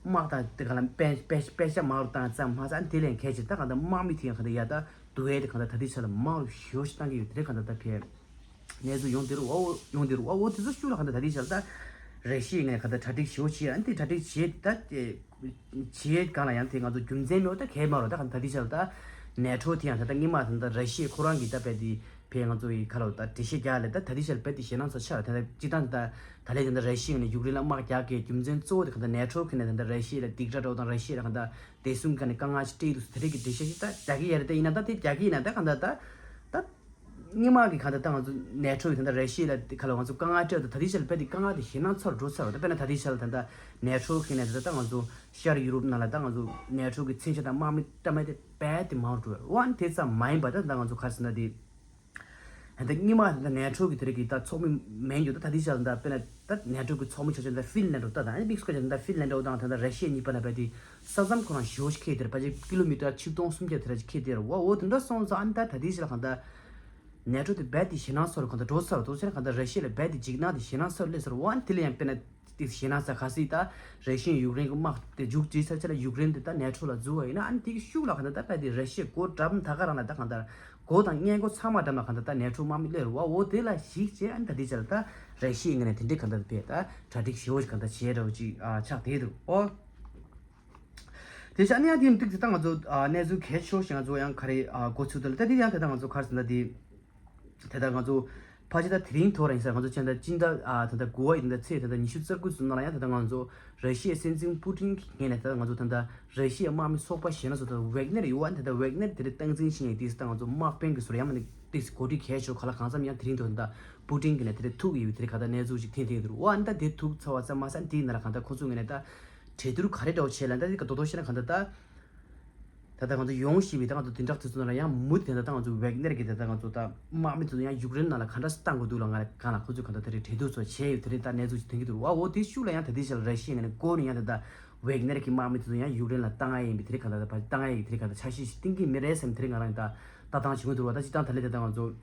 དམག་དང་དེ་ག་ལ་པད་པད་པད་ཤག་མང་རུ་བཏང་ཙམ་མ་ཟད་ཨ་ནི་དེ་ལས་གལ་ཆེ་ད་གང་ལྟར་དམག་མི་དེ་ཡང་གང་ལྟར་ཡ་ད་དུ་བས་དེ་གང་ལྟར་ད་ལྟའི་ཆ་ལ་མང་རུ་ཞེ་པོ་ཞིག་བཏང་གི་ཡོད། དེ་རེད་གང་ལྟར་ད་ཕེབས། གནས་ཚུལ་ཡོང་དེ་རུ་ཨོ་ཡོང་དེ་རུ་ཨོ་འོ་དེ་ཚོ་ཤུགས་ལ་ག་འདྲ་ད་ལྟའི་ཆར་ད་རེ་ཤི་ཡ་ནས་ག་འདྲ་གྲ་སྒྲིག་ཞེ་པོ་བྱེད་ཨ་ནི་དེ་གྲ་སྒྲིག་བྱེད་ད་བྱེད་སྒང་ལ་ཡང་དེ་ང་ཚོ་རྒྱུ་མཚན་མེད་པ་ད་གལ་མ་རུ་ད་ག་འདྲ་ད་ལྟའི་ཆར་ད་ནེ་ཊོ་དེ་ཡང་ད་ལྟ་སྔོན་མ་ད་ལྟ་རེ་ཤི་ཡ་ཁོ་རང་གིས་ད་རྦད་དེ་བས་ང་ཚོ་ཡི་ག་ལ་ད་འགྲེལ་བཤད་རྒྱག་ལས་ད་ད་ལྟའི་ཆར་རྦད་དེ་ཞེད་སྣང་ཚ་ཆགས་ད་ད་ཅི་ད་ད་ད་ལས་ད་ལྟ་རེ་ཤི་ཡ་ནས་ཡུཀ་རེན་ལ་དམག་རྒྱག་གི་རྒྱུ་མཚན་གཙོ་བོ་དེ་ག་འདྲ་ནེ་ཊོ་གི་ནས་ད་ལྟ་རེ་ཤི་ཡ་ལ་སྡིགས་ར་འགྲོ་དང་རེ་ཤི་ཡ་ལ་ག་འདྲ་བདེ་སྲུང་ག་ནས་དཀའ་ངལ་ཞིག་འཕྲད་འདུག་དེ་རིགས་ཀྱི་འགྲེལ་བཤད་ཞིག་ད་རྒྱག་གི་ཡ་རེད། ད་ཡིན་ན་ད་དེ་རྒྱག་གི་ཡིན་ན་ད་ག་འདྲ་ད་ད། སྔོན་མ་གི་གང་ལྟར་ད་ང་ཚོ་ནེ་ཊོ་ཡི་ད་ལྟ་རེ་ཤི་ཡ་ལ་ག་ལ་ང་ཚོ་དཀའ་ངལ་སྤྲད་དུས་ད་ལྟའི་ཆ་ལ་དཔེ་དེ་དཀའ་ངལ་དེ་ཞེད་སྣང་ཚ་རུ་འགྲོ་ཚར་བ་ད་དཔེར་ན་ད་ལྟའི་ཆ་ལ་ད་ལྟ་ནེ་ཊོ་གི་ནས་ད་ལྟ་ང་ཚོ་ཤར་ཡུ་རོབ་ནང་ལ་ད་ང་ཚོ་ནེ་ཊོ་གི་མཚོན་ཆ་དང་དམག་མི་བཀྲམ་མ་དེ་རྦད་དེ་མང་རུ་འགྲོ་བ་འོ་ཨ་ནི་དེ་ཙམ་མ་ཡིན་པ་ད་ད་ང་ཚོ་ག་རེ་ཟེར་ན་དེ་ད་ལྟ་སྔོན་མ་ད་ལྟ་ནེ་ཊོ་གི་དེ་རིགས་ཀྱི་ད་ཚོགས་མི་མེད་རྒྱུ་ད་ད་ལྟའི་ཆ་ལ་ད་དཔེར་ན་ད་ནེ་ཊོ་གི་ཚོགས་མི་ཆ་ཆ་ད་ལྟ་ཧྥིན་ལན་འགྲོ་ད་ད་ཨ་ནི་དམིགས་སུ་བཀར་ད་ཧྥིན་ལན་འགྲོ་དང་ད་ལྟ་ར་ཤི་ཡ་གཉིས་བར་ལ་རྦད་དེ་ས་མཚམས་ཁོ་རང་ཞེ་པོ་ཞིག་ཁེལ་དེ་རེད། ཕལ་ཆེར་ཀི་ལོ་མི་ཊར་ཆིག་སྟོང་སུམ་བརྒྱ་དེ་ར་ཅིག་ཁེལ་དེ་རེད་བ། འོ་དེ་འདྲ་སོང་ཙང་ཨ་ནི་ད་ད་ལྟའི་ཆ་ལ་གང་ལྟར། ནེ་ཊོ་དེ་རྦད་དེ་ཞེད་སྣང་ཚ་རུ་གང་ལྟར་འགྲོ་ཚར་བ་འདུག་ཟེར་ན་གང་ལྟར་ར་ཤི་ཡ་ལ་རྦད་དེ་འཇིགས་སྣང་དེ་ཞེད་སྣང་ཚ་རུ་སླེབས་ཚར་བ་ཨ་ནི་དེ་ལ་ཡང་དཔེར་ན་དེ་ཞེད་སྣང་ཚ་ག་སྲིད་ད་རེ་ཤི་ཡ་ཡུཀ་རེན་གྱི་དམག་དེ་མཇུག་སྒྲིལ་ཚར་ཆ་ལ་ཡུཀ་རེན་དེ་ད་ནེ་ཊོ་ལ་འཛུལ་བ་ཡིན་ན་ཨ་ནི་དེ་གི་ཤུགས་ལ་གང་ལྟར་ད་རྦད་དེ་ར་ཤི་ཡ་སྒོ་འགྲམ་ད་ག་རང་ལ་ད་གང་ལྟར་སྒོ་དང་སྔས་མགོ་ཚང་མ་འགྲམ་ལ་གང་ལྟར་ད་ནེ་ཊོ་དམག་མི་སླེབས་རུ་བ། འོ་དེ་ལ་གཞིགས་བྱས་ཨ་ནི་ད་དེ་ཆ་ལ་ད་རེ་ཤི་ཡ་ངོས་ནས་དེ་འདྲའི་གང་ལྟར་དཔེ་ད་གྲ་སྒྲིག་ཞེ་པོ་ཞིག་གང་ལྟར་བྱས་འདྲ་བོ་ཅིག་ཨ་ཆགས་བསྡད་འདུག་ཨོ། དེ་བཞིན་ཨ་ནི་ཡང་དེ་ཡང་ཏིག་ཙི་ད་ང་ཚོ་ཨ་གནས་ཚུལ་གལ་ཆེ་ཤོས་ཤིག་ང་ཚོ་ཡང་ག་རེ་ཨ་འགོ་ཚུགས་འདུག་ལ། ད་དེ་ཡང་དེ་ད་ང་ཚོ་ག་རེ་ཟེར་ན་དེ་དེ་ད་ང་ཚོ་ཕལ་ཆེར་ད་དེ་རིང་ཐོག་རང་ཡིན་ས་ང་ཚོ་ཅན་ད་སྤྱི་ཟླ་ཨ་ད་ད་དགུ་པ་ཡི་ད་ད་ཚེས་ད་ད་ཉི་ཤུ་རྩ་དགུ་ཚོ་ནང་ལ་ཡང་ད་ད་ང་ཚོ་ར་ཤི་ཡའི་སྲིད་འཛིན་པུ་ཏིན་གྱི་ངོས་ནས་ད་ད་ང་ཚོ་ད་ད་ར་ཤི་ཡའི་དམག་མི་ཚོགས་པ་གཞན་ལ་སོ་ད་ཝེག་ནེར་ཡོད་བ་ད་ད་ཝེག་ནེར་དེ་རེ་སྟངས་འཛིན་བྱེད་མཁན་ཏིག་ཙི་ད་ང་ཚོ་དམག་དཔོན་གྱི་ཟུར་ཡང་མ་ནི་ཏིག་ཙི་འགོ་ཁྲིད་གལ་ཆེ་ག་ལ་གང་འཚམ་ཡང་དེ་རིང་ཐོག་ད་ད་པུ་ཏིན་གྱི་ནས་དེ་རེ་ཐུག་ཡོད་དེ་རེ་ག་ད་གནས་ཚུལ་ཅིག་ཐོན་ཐོན་ཡོད་དེ་རུ་བ་ད་དེ་ཐུག་ཚར་བ་ཙམ་མ་ཟད་དེའི་ནང་ལ་གང་ད་ཁོ་ཚོ་ངོས་ནས་ད་གྲོས་བསྡུར་ག་རེ་འདྲ་བོ་བྱས་ལ་ད་དེ་ག་དོ་དོ་ཤེས་ན་གང་ད་ད། ད་ལྟ་ང་ཚོ་ཡོང་བཞིན་པའི་ད་ང་ཚོ་བདུན་ཕྲག་དེ་ཚོ་ནང་ལ་ཡང་མུ་མཐུད་ད་ལྟ་ང་ཚོ་ཝེག་ནེར་གྱི་ད་ལྟ་ང་ཚོ་ད་དམག་མི་དེ་ཚོ་ཡང་ཡུཀ་རེན་ནང་ལ་ག་འདྲ་སེ་བཏང་དགོས་འདུག་ལ་ང་ལ་གང་ལ་ཁོ་ཚོས་གང་ལྟར་དེ་རིང་གྲོས་བསྡུར་ཚོ་བྱས་ཡོད་དེ་རིང་ད་གནས་ཚུལ་ཞིག་ཐོན་གྱི་འདུག་རུ་བ། འོ་དེ་ཤུགས་ལ་ཡང་ད་ལྟའི་ཆར་ར་ཤི་ཡ་ངོས་ནས་སྒོ་ནས་ཡང་ད་ལྟ་ཝེག་ནེར་གྱི་དམག་མི་དེ་ཚོ་ཡང་ཡུཀ་རེན་ལ་བཏང་ཡ་ཡིན་པའི་དེ་རིང་གང་ལྟར་ཕར་བཏང་ཡ་ཡིན་དེ་རིང་གང་ལྟར་འཆར་གཞི་ཞིག་བཏིང་གི་མིན་རེད་བསམ་དེ་རིང་ང་རང་ད་ལྟ་སྟངས་བྱེད་ཀྱི་འདུག་རུ་བ། ད་སྤྱིར་བཏང་ད་ལྟའི་ད་ལྟ་ང་ཚོ།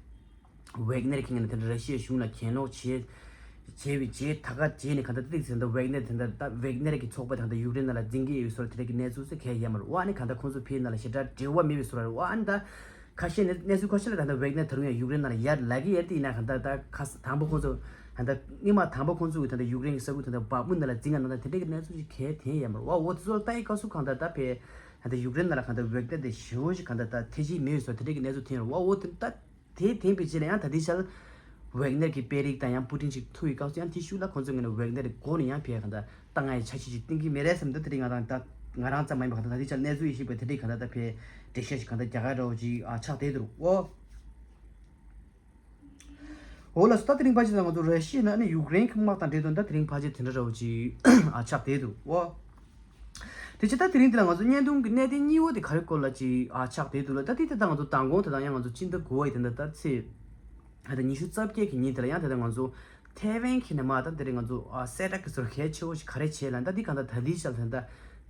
ཝེག་ནེར་གྱི་ངོས་ནས་དེ་འདྲ་ར་ཤི་ཡའི་གཞུང་ལ་གྱེན་ལོག་བྱས་བྱས་པའི་རྗེས་ད་ག་རྗེས་ནས་གང་ལྟར་ཏིག་ཙི་ད་ལྟ་ཝེག་ནེར་དེ་འདྲ་ད་ཝེག་ནེར་གྱི་ཚོགས་པ་དང་ད་ཡུཀ་རེན་ནང་ལ་འཛིང་གི་ཡོད་པའི་བཟོ་འདྲ་དེ་འདྲ་གི་གནས་ཚུལ་ཟེར་གང་ཡང་ཡོད་མ་རེད། ཨ་ནི་གང་ལྟར་ཁོང་ཚོ་ཕའི་ནང་ལ་ཞེ་དྲག་འབྲེལ་བ་མེད་པའི་བཟོ་འདྲ་རེད། ཨ་ནི་ད་ཁ་ཤས་ནས་གནས་ཚུལ་ཁ་ཤས་ལ་ད་ལྟ་ཝེག་ནེར་ད་རུང་ཡང་ཡུཀ་རེན་ནང་ལ་ཡར་ལབ་ཀྱི་ཡོད་རེད། དེ་ཡིན་ན་གང་ལྟར་ད་ཁ་ས་དང་པོ་ཁོང་ཚོ་གང་ལྟར་སྔོན་མ་དང་པོ་ཁོང་ཚོ་གི་ད་ལྟ་ཡུཀ་རེན་གྱི་ས་ཁུལ་ད་ལྟ་བག་མུ་ནང་ལ་འཛིང་ག་ནང་ད་དེ་འདྲ་གི་གནས་ཚུལ་ཞིག་གང་ཡང་ཐོན་ཡོད་མ་རེད། ཨ་འོ་དེ་ཚོ་ལ་ལྟ་ཡི་སྐབས་སུ་གང་ལྟར་ད་ཕའི་གང་ལྟར་ཡུཀ་རེན་ནང་ལ་གང་ལྟར་ཝེག་ནེར་དེ་ཞེ་པོ་ཞིག་གང་ལྟར་ད་ཐེ་ཇི་མེད་པའི་བཟོ་འདྲ་དེ་འདྲ་གི་གནས་ཚུལ་ཐོན་ཡོད་རེད། ཨ་འོ་དེ་ད། དེ་ཐོན་པའི་རྗེས་ལ་ཡང་ད་ལྟའི་ཆར་ཝེག་ནེར་གྱི་དཔོན་རིགས་དང་ཡང་པུ་ཏིན་ཞིག་ཐུག་ཡི་སྐབས་སུ་ཡང་དེའི་ཤུགས་ལ་ཁོང་ཚོའི་ངོས་ནས་ཝེག་ནེར་སྒོ་ནས་ཡང་ཕའི་གང་ལྟར་བཏང་ཡའི་འཆར་གཞི་ཞིག་བཏིང་གི་མེད་རེད་བསམ་འདུག་དེ་རིང་ང་རང་ད་ང་རང་ཙམ་མ་ཡིན་པར་གང་ལྟར་ད་ལྟའི་ཆར་གནས་ཚུལ་ཡིན་ཞིག་པའི་དེ་རིང་གང་ལྟར་ད་ཕའི་འགྲེལ་བཤད་ཞིག་གང་ལྟར་རྒྱག་ག་འདྲ་བོ་ཅིག་ཨ་ཆགས་བསྡད་འདུག་ཨོ། འོ་ལགས་སོ། ད་དེ་རིང་ཕལ་ཆེར་ད་ང་ཚོ་ར་ཤི་ཡ་ནས་ཨ་ནི་ཡུཀ་རེན་གྱི་དམག་དང་འབྲེལ་དོན་ད་དེ་རིང་ཕལ་ཆེར་དེ་འདྲ་འདྲ་བོ་ཅིག་ཨ་ཆགས་བསྡད་འདུག་ཨོ། དེ་ཕྱིར་ད་དེ་རིང་འདི་ལ་ང་ཚོ་བརྙན་ཐུང་གི་གནད་དོན་གཉིས་པ་དེ་ག་རེ་སྐོར་ལ་ཅིག་ཨ་ཆགས་བསྡད་འདུག་ལ། ད་དེ་ད་ལྟ་ང་ཚོ་མདང་དགོང་དེ་དང་ཡང་ང་ཚོ་སྤྱི་ཟླ་དགུ་པ་ཡི་དེ་འདྲ་ད་ཚེས་ད་ལྟ་ཉི་ཤུ་རྩ་བརྒྱད་ཀྱི་ཉིན་དེ་ལ་ཡང་དེ་ལྟ་ང་ཚོ་ཐེ་ཝན་གྱི་ནས་མ་ད་དེ་རིང་ང་ཚོ་ཨ་གསལ་བསྒྲགས་ཀྱི་ཟུར་གལ་ཆེ་བོ་ཞིག་ག་རེ་བྱས་ལ། ད་འདི་གང་ལྟར་ད་ལྟའི་ཆར་ད་ལྟ་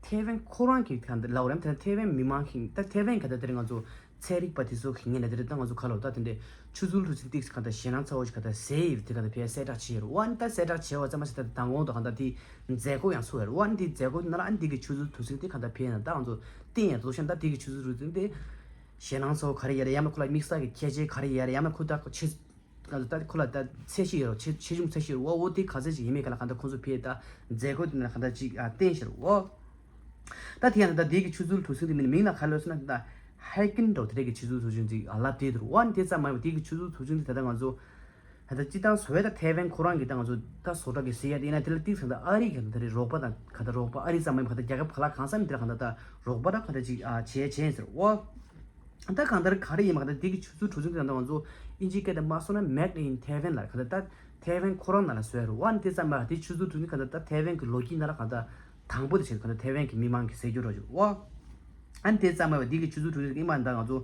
ཐེ་ཝན་ཁོ་རང་གི་གང་ལྟར་ལབ་རེད། ད་ཐེ་ཝན་མི་མང་གི་ད་ཐེ་ཝན་ག་ད་དེ་རིང་ང་ཚོ་ཚན་རིག་པ་དེ་ཚོ་གི་ངོས་ནས་དེ་རེད། ད་ང་ཚོ་ཁ་ལོ་ད་དེ་འདྲའི་ཆུ་ཚོད་དུས་ཚོད་ཏིག་ཙམ་གང་ལྟར་ཞེད་སྣང་ཚ་བོ་ཞིག་གང་ལྟར་ཟེར་ཡོད་དེ་གང་ལྟར་ཕེ་གསལ་བསྒྲགས་བྱས་ཡོད་རེད། ཨ་ནི་ད་གསལ་བསྒྲགས་བྱས་པ་ཙམ་མ་ཟད་ད་མདང་དགོང་དུ་གང་ལྟར་དེ་མཛད་སྒོ་ཡང་ཚུགས་ཡོད་རེད། ཨ་ནི་དེ་མཛད་སྒོ་དེ་ནང་ལ་ཨ་ནི་དེ་གི་ཆུ་ཚོད་དུས་ཚོད་དེ་གང་ལྟར་ཕེ་ན་ད་ང་ཚོ་བསྟན་ཡང་དོ་ཤ་ད་དེ་གི་ཆུ་ཚོད་དུས་ཚོད་དེ་ཞེད་སྣང་ཚ་བོ་ག་རེ་ཡོད་རེད། ཡང་ན་ཁོ་ལ་དམིགས་བསལ་གྱི་ཁྱད་ཆོས་ག་རེ་ཡོད་རེད། ཡང་ན་ཁོ་ད་ཁོ་ཆེ་ང་ཚོ་ད་ཁོ་ལ་ད་ཚད་གཞི་ཡོད་རེད། ཆེ་ཆེ་ཆུང་ཚད་གཞི་ཡོད་རེད། འོ་འོ་དེ་ག་ཚད་ཅིག་ཡིན་མིན་ག་ལ་གང་ལྟར་ཁོང་ཚོ་ཕེ་ད་མཛད་སྒོ་དེ་ནང་ལ་གང་ལྟར་ཅིག་ཨ་བསྟན་ཤར་འོ། ད་དེ་ཡང་ད་དེ་གི་ཆུ་ཚོད་དུས་ཚོད་དེ་མིན་མིང་ལ་ག་ལ་ཟེར་ན་ད་ཧའི་ཀིན་འདྲ་བོ་དེ་རེད་གི་ཆུ་ཚོད་དུས་ཚོད་ཅིག་ཨ་ལབ་བསྡད་འདུག་འོ་ཨ་ནི་དེ་ཙམ་མ་ཡིན་པ་དེ་གི་ཆུ་ཚོད་དུས་ཚོད་དེ་ད་ལྟ་ང་ཚོ་ ད་ལྟ་སྤྱིར་བཏང་བཟོ་བས་ད་ཐའེ་ཝན་ཁོ་རང་གི་ད་ང་ཚོ་ད་བཟོ་གྲྭ་གི་ཟེར་ཡ་དེ་ཡིན་ན་དེ་ལ་ཏིག་ཙམ་ད་ཨ་རི་གི་ད་རེས་རོགས་པ་དང་ག་ད་རོགས་པ་ཨ་རི་ཙམ་མ་ཡིན་པ་ག་ད་རྒྱལ་ཁབ་ག་ལ་གང་ས་མིན་དེ་ལ་ག་ད་ད་རོགས་པ་ད་ག་ད་ཅིག་ཨ་བྱས་བྱས་ཟེར་འོ། ད་གང་ལྟར་ག་རེ་ཡིན་མ་ག་ད་དེ་གི་ཆུ་ཚོད་གྲུ་གཟིངས་དེ་ད་ང་ཚོ་ཨིན་ཇི་སྐད་དུ་མ་སོང་ན་Made in Taiwan ལ་ག་ད་ད་ཐའེ་ཝན་ཁོ་རང་ནང་ལ་བཟོས་རེད་འོ། ཨ་ནི་དེ་ཙམ་མ་དེ་ཆུ་ཚོད་གྲུ་གཟིངས་ག་ད་ད་ཐའེ་ཝན་གི་ལོ་རྒྱུས་ནང་ལ་ག་ད་དང་པོ་དེ་བྱས་ག་ད་ཐའེ་ཝན་གི་མི་མང་གི་ཟེར་རྒྱུ་རོ་ཞུ་འོ། ཨ་ནི་དེ་ཙམ་མ་དེ་གི་ཆུ་ཚོད་གྲུ་གཟིངས་ཨིན་མ་ད་ང་ཚོ།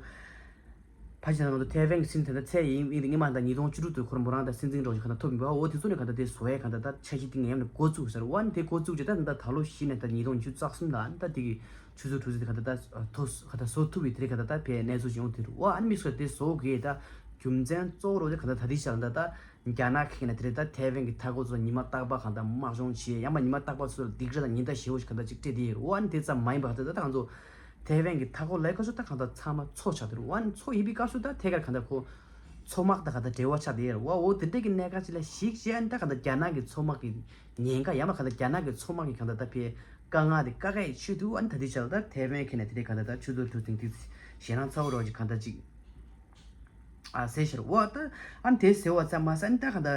ཕ་ཤི་ན་ང་ཚོ་ཐའེ་ཝན་གྱི་སྲིད་འཛིན་དེ་ཚད་ཡིན་ཡིན་ཉི་མ་དང་ཉིས་སྟོང་བཅུ་དྲུག་ཏུ་ཁོ་རང་མོ་རང་ད་སྲིད་འཛིན་རོགས་ཀྱི་ག་ད་ཐོབ་ཡིན་པ་འོ། དེ་ཚོ་ནས་ག་ད་དེ་བཟོ་ཡས་ག་ད་ད་འཆར་གཞི་དེ་ངས་ཡང་ནས་འགོ་བཙུགས་ཟེར་བ་ནི་དེ་འགོ་བཙུགས་རྗེས་ད་ད་ད་ལོ་བཞི་ནས་ད་ཉིས་སྟོང་ཉི་ཤུ་རྩ་གསུམ་ལ་ཨ་ནི་ད་དེ་གི་ཆུ་ཚོད་གྲུ་གཟིངས་དེ་ག་ད་ད་ཐོ་ག་ད་བཟོ་ཐུབ་པའི་དེ་རེད་ག་ད་ད་ཕའི་གནས་ཚུལ་ཞིག་ཡོང་དེ་རུ་འོ། ཨ་ནི་དམིགས་སུ་དེ་བཟོ་དགོས་ད་རྒྱུ་མཚན་གཙོ་བོ་རོགས་དེ་ག་ད་ད་དེ་ཤར་ད་ད། རྒྱ་ནག་གིས་ན་དེ་རིང་ད་ཐའེ་ཝན་གྱི་མཐའ་འཁོར་ཚོ་ཉི་མ་རྟག་པར་གང་ལྟར་དམག་སྦྱོང་བྱེད་ཡང་མ་ཉི་མ་རྟག་པར་ཚོ་ལ་སྡིགས་ར་དང་ཉེན་བརྡ་ཞེ་པོ་ཞིག་གང་ལྟར་ཅིག་སྤྲད་དེ་ཡོད་རེད། འོ་ཨ་ནི་དེ་ཙམ་མ་ཡིན་པར་ད་ད་ང་ཚོ་ཐའེ་ཝན་གྱི་མཐའ་འཁོར་ལས་ཀ་ཚོ་ད་གང་ལྟར་ཚང་མ་མཚོ་ཆགས་དེ་རེད། འོ་ཨ་ནི་མཚོ་ཡིན་པའི་སྐབས་སུ་ད་ཐད་ཀར་གང་ལྟར་ཁོ་མཚོ་དམག་དང་གང་ལྟར་འབྲེལ་བ་ཆགས་དེ་ཡོད་རེད། འོ་འོ་དེ་འདྲ་གི་གནད་འགག་ཅིག་ལ་གཞིགས་བྱས་ཨ་ནི་ད་གང་ལྟར་རྒྱ་ནག་གི་མཚོ་དམག་གི་ཉེན་ཁ་ཡང་མ་གང་ལྟར་རྒྱ་ནག་གི་མཚོ་དམག་གི་གང་ལྟར་ད་ཕའི་དཀའ་ངལ་དེ་བཀག་ཡས་ཆེད་དུ་ཨ་ནི་ད་དེ་ཆགས་ད་ཐའེ་ཝན་གྱིས་ན་དེ་རིང་གང་ལྟར་ད་ཆུ་ཚོད་གྲུ་གཟིངས་དེ་ཞེད་སྣང་ཚ་བོ་རོགས་ཀྱི་གང་ལྟར་ཅིག་ཨ་ཟེར་ཤར་འོ། ད་ཨ་ནི་དེ་ཟེར་བ་ཙམ་མ་ཟད་ཨ་ནི་ད་ག་ད་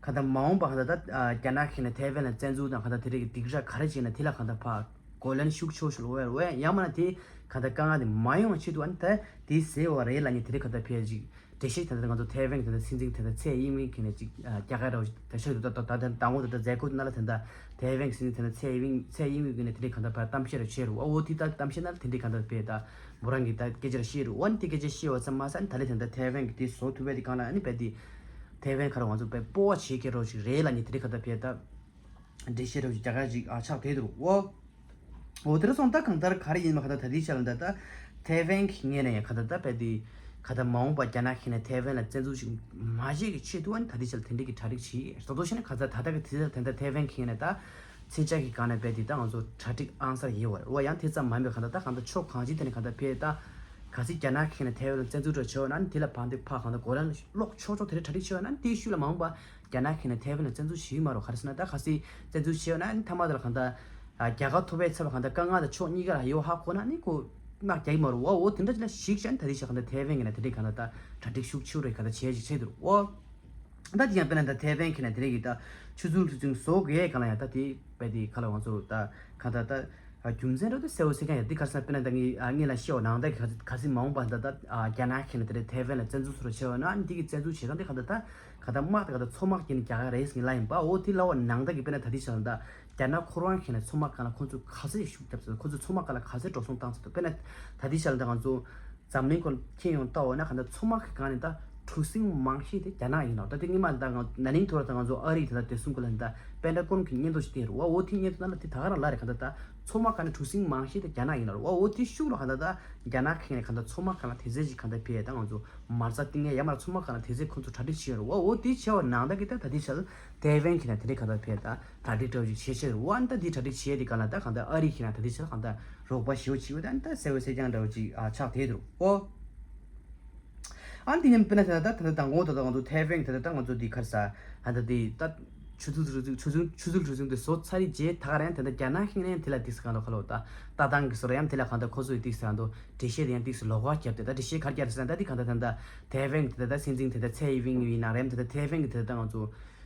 ག་ད་མ་འོངས་པ་ག་ད་ད་རྒྱ་ནག་གིས་ནི་ཐའེ་ཝན་ལ་བཙན་འཛུལ་དང་ག་ད་དེ་རིགས་སྡིགས་ར་ག་རེ་བྱས་ན་དེ་ལ་ག་ད་ཕ་གོ་ལན་ཤུགས་ཆེ་ཤོས་ལ་འོས་ར་འོས། ཡང་མ་ན་དེ་ག་ད་དཀའ་ངལ་དེ་མ་ཡོང་བ་ཆེད་དུ་ཨ་ནི་ད་དེ་ཟེར་བ་རེད་ལ་ནི་དེ་རིགས་ག་ད་ཕལ་ཅིག་འགྲེལ་བཤད་ད་ད་ང་ཚོ་ཐའེ་ཝན་གྱི་ད་ད་སྲིད་འཛིན་ད་ད་ཚའེ་ཨིན་ཝེན་གྱིས་ནི་ཅིག་རྒྱ་གར་ར་ད་ཤོད་ད་ད་ད་ད་ངོ་ད་ད་མཛད་སྒོ་དེ་ནང་ལ་ད་ད་ཐའེ་ཝན་གྱི་སྲིད་འཛིན་ད་ད་ཚའེ་ཨིན་ཝེན་ཚའེ་ཨིན་ཝེན་གྱིས་ནི་དེ་རིགས་ག་ད་ཕ་གཏམ་བཤད་ར་བྱས་ར་འོ། འོ་དེ་ད་གཏམ་བཤད་ནང་ལ་དེ་འདྲའི་གང་ལྟར་དཔེ་ད་མོ་རང་གི་ད་སྐད་ཆ་ར་བཤད་རུ་འོ་ནི་དེ་སྐད་ཆ་བཤད་བ་ཙམ་མ་ཟད་ཨ་ནི་ད་ལས་དེ་འདྲ་ཐའེ་ཝན་གི་དེ་བཟོ་ཐུབ་པའི་དེ་གང་ལ་ཨ་ནི་དཔེ་དེ་ཐའེ་ཝན་ཁ་ར་ང་ཚོ་དཔེ་སྤོབས་པ་བྱེད་མཁན་རོགས་ཞིག་རེད་ལ་ནི་དེ་འདྲའི་གང་ལྟར་དཔེ་ད་འགྲེལ་བཤད་རོགས་ཞིག་རྒྱ་གར་ཞིག་ཨ་ཆགས་བསྡད་འདུག་འོ། འོ་དེ་ར་སོང་ད་གང་ལྟར་ག་རེ་ཡིན་མ་ག་ད་ད་དེའི་ཆ་ལ་ད་ད་ཐའེ་ཝན་གི་ངོས་ནས་ཡང་ག་ད་ད་དཔེ་དེ་ག་ད་མ་འོངས་པ་རྒྱ་ནག་གིས་ནི་ཐའེ་ཝན་ལ་བཙན་འཛུལ་ཞིག་མ་བྱེད་ཀྱི་ཆེད་དུ་ཨ་ནི་ད་དེའི་ཆ་ལ་དེ་འདྲའི་གི་གྲ་སྒྲིག་བྱེད་ད་དོ་ཤེ་ན་ག་ད་ད་ད་གི་དེ་ད་ད་ཐའེ་ཝན་གི་ངོས་ནས་ད། མཚོན་ཆ་གི་སྒང་ནས་རྦད་དེ་ད་ང་ཚོ་གྲ་སྒྲིག་ཨང་གསར་ཡོད་པ་རེད། འོ་ཡང་དེ་ཙམ་མ་ཡིན་པའི་གང་ལྟར་ད་གང་ལྟར་ཕྱོགས་གང་ཅིའི་ཐད་ནས་གང་ལྟར་དཔེ་ད་གལ་སྲིད་རྒྱ་ནག་གིས་ནས་ཐའེ་ཝན་ལ་བཙན་འཛུལ་འདྲ་བྱས་པ་ན་དེ་ལ་ཕན་ཐོགས་ཕར་གང་ལྟར་གོ་ལ་ལོག་ཆོག་ཆོག་དེ་འདྲ་གྲ་སྒྲིག་བྱས་པ་ན་དེའི་ཤུལ་ལ་མ་འོངས་པ་རྒྱ་ནག་གིས་ནས་ཐའེ་ཝན་ལ་བཙན་འཛུལ་བྱེད་ཀྱི་མ་རེད། ག་རེ་ཟེར་ན་ད་གལ་སྲིད་བཙན་འཛུལ་བྱས་པ་ན་མཐའ་མ་དེ་ལ་གང་ལྟར་རྒྱལ་ཁ་ཐོབ་པའི་ཚབ་ལ་གང་ལྟར་དཀའ་ངལ་དང་ཕྱོགས་གཉིས་ཀ་ལ་ཡོད་ཧ་གོ་ན་ནི་ཁོ་དམག་རྒྱག་གི་མ་རེད། འོ་འོ་དེ་འདྲ་ཅིག་ལ་གཞིགས་བྱས་ན་ད་དེ་ཤ་གང་ལྟར་ཐའེ་ཝན་གྱིས་ནས་དེ་འདྲའི་གང་ལྟར་ད་གྲ་སྒྲིག་ཤུགས་ཆེ་རུ་རེད་གང་ལྟར་བྱས་ཅིག་བྱས་འདུག་འོ། ད་དེ་ཡང་དཔེར་ན་ད་ཐའེ་ཝན་གྱིས་ན་དེ་རིང་གི་ད་ཆུ་ཚོད་གྲུ་གཟིངས་བཟོ་དགོས་གང་ལ་ཡང་ད་དེ་དཔེ་དེ་ག་ལ་ང་ཚོ་ད་ག་ད་ད་རྒྱུ་མཚན་རེད་ད་གསལ་བོ་གསལ་རྐྱང་ཡང་དེ་ག་རེ་ཟེར་ན་དཔེར་ན་ད་ངས་ངས་ལ་བཤད་པ་ནང་ད་གི་ག་ཚིག་མ་འོངས་པ་ད་ད་རྒྱ་ནག་གིས་ན་དེ་རིང་ཐའེ་ཝན་ལ་བཙན་འཛུལ་བཟོ་རོགས་བྱས་པ་ན་འདི་གི་བཙན་འཛུལ་བྱེད་སྟངས་དེ་ག་ད་ད་ག་ད་དམག་དང་ག་ད་མཚོ་དམག་གིས་ནི་རྒྱ་གར་རེས་ངས་ལ་ཡིན་པ་འོ་དེ་ལ་བ་ནང་ད་གི་དཔེར་ན་ད་དེ་བྱས་ན་ད་རྒྱ་ནག་ཁོ་རང་གིས་ན་མཚོ་དམག་གང་ལ་ཁོ་ཚོ་ག་ཚོད་ཤུགས་བརྒྱབ་ཚོད་ཁོ་ཚོ་མཚོ་དམག་གང་ལ་ག་ཚོད་འགྲོ་སོང་བཏང་ཚོད་དཔེར་ན་ད་དེ་བྱས་ན་ད་ང་ཚོ། འཛམ་གླིང་སྐོར་མཁྱེན་ཡོང་ལྟ་འོ་ན་ག་ད་མཚོ་དམག་གི་སྒང་ནས་ད་གྲུ་གཟིངས་མང་ཤོས་དེ་རྒྱ་ནག་ཡིན་ནོ། ད་དེ་སྔོན་མ་ད་ང་ན་ནིང་ཐོག་ལ་ད་ང་ཚོ་ཨ་རིའི་ད་ད་བདེ་སྲུང་སྐོར་ལ་ད་པེན་ཊ་གོན་གྱི་སྙན་ཐོ་ཞིག་བསྟན་རུ་བ་འོ་དེ་སྙན་ཐོ་ནང་ལ་དེ་ད་ག་རང་ལ་རེད། ག་ད་ད་མཚོ་དམག་སྒང་ནས་གྲུ་གཟིངས་མང་ཤོས་དེ་རྒྱ་ནག་ཡིན་ནོ་བ་འོ་དེ་ཤུགས་ལ་ག་ད་ད་རྒྱ་ནག་གི་ནས་ག་ད་མཚོ་དམག་སྒང་ལ་དེ་ཚད་ཅིག་ག་ད་ཕེ་ད་ང་ཚོ་མ་རྩ་གཏིང་ངེ་ཡ་མར་མཚོ་དམག་སྒང་ལ་དེ་ཚད་ཁོ་ཚོ་གྲ་སྒྲིག་བྱས་རུ་བ་འོ་དེ་བྱས་པ་ནང་ད་གི་ད་ད་དེ་བྱས་ཐའེ་ཝན་གྱི་ནས་དེ་འདྲའི་ག་ད་ཕེ་ད་གྲ་སྒྲིག་འདྲ་བོ་ཅིག་བྱེད་ཆེད་རུ་བ་ད་དེ་གྲ་སྒྲིག་བྱེད་དེ་ག་ལ་ད་ག་ད་ཨ་རི་གི་ནས་ད་དེ་བྱས་ག་ད་རོགས་པ་ཞེ་པོ་བྱེད་འོ་ད་ད་གསལ་བོ་གསལ་རྐྱང་འདྲ་བོ་ཅིག་ཨ་ཆགས་བསྡད་འདུག་ཨོ། ཨ་འདི་ནས་དཔེར་ན་ད་ད་ད་ད་ངོ་ད་ད་ང་ཚོ་ཐའེ་ཝན་ད་ད་ད་ང་ཚོ་འདི་གར་ས་ཨ་ད་འདི་ད་ཆུ་ཚོད་གྲུ་གཟིངས་ཆུ་ཚོད་ཆུ་ཚོད་གྲུ་གཟིངས་དེ་བཟོ་ཚར་རེད་རྗེས་ད་ག་རང་ད་ད་རྒྱ་ནག་ཤིང་ནས་དེ་ལ་ཏིག་ས་གང་ལོ་ཁ་ལོ་ད་ལྟ་སྟངས་ཀྱི་བཟོ་ར་ཡང་དེ་ལ་གང་ད་ཁོ་ཚོ་ཡི་ཏིག་ས་གང་དུ་འགྲེལ་བཤད་དེ་ཡང་ཏིག་ས་ལོག་པ་བརྒྱབ་སྟེ་ད་འགྲེལ་བཤད་ག་རེ་རྒྱག་རེད་ཟེར་ན་ད་འདི་གང་ད་ད་ད་ཐའེ་ཝན་གྱི་ད་ད་སྲིད་འཛིན་དེ་ད་ཚའེ་ཝེན་ཡིན་ན་རེམ་དེ་ད་ཐའེ་ཝན་གྱི་དེ་ད་ང་ཚོ་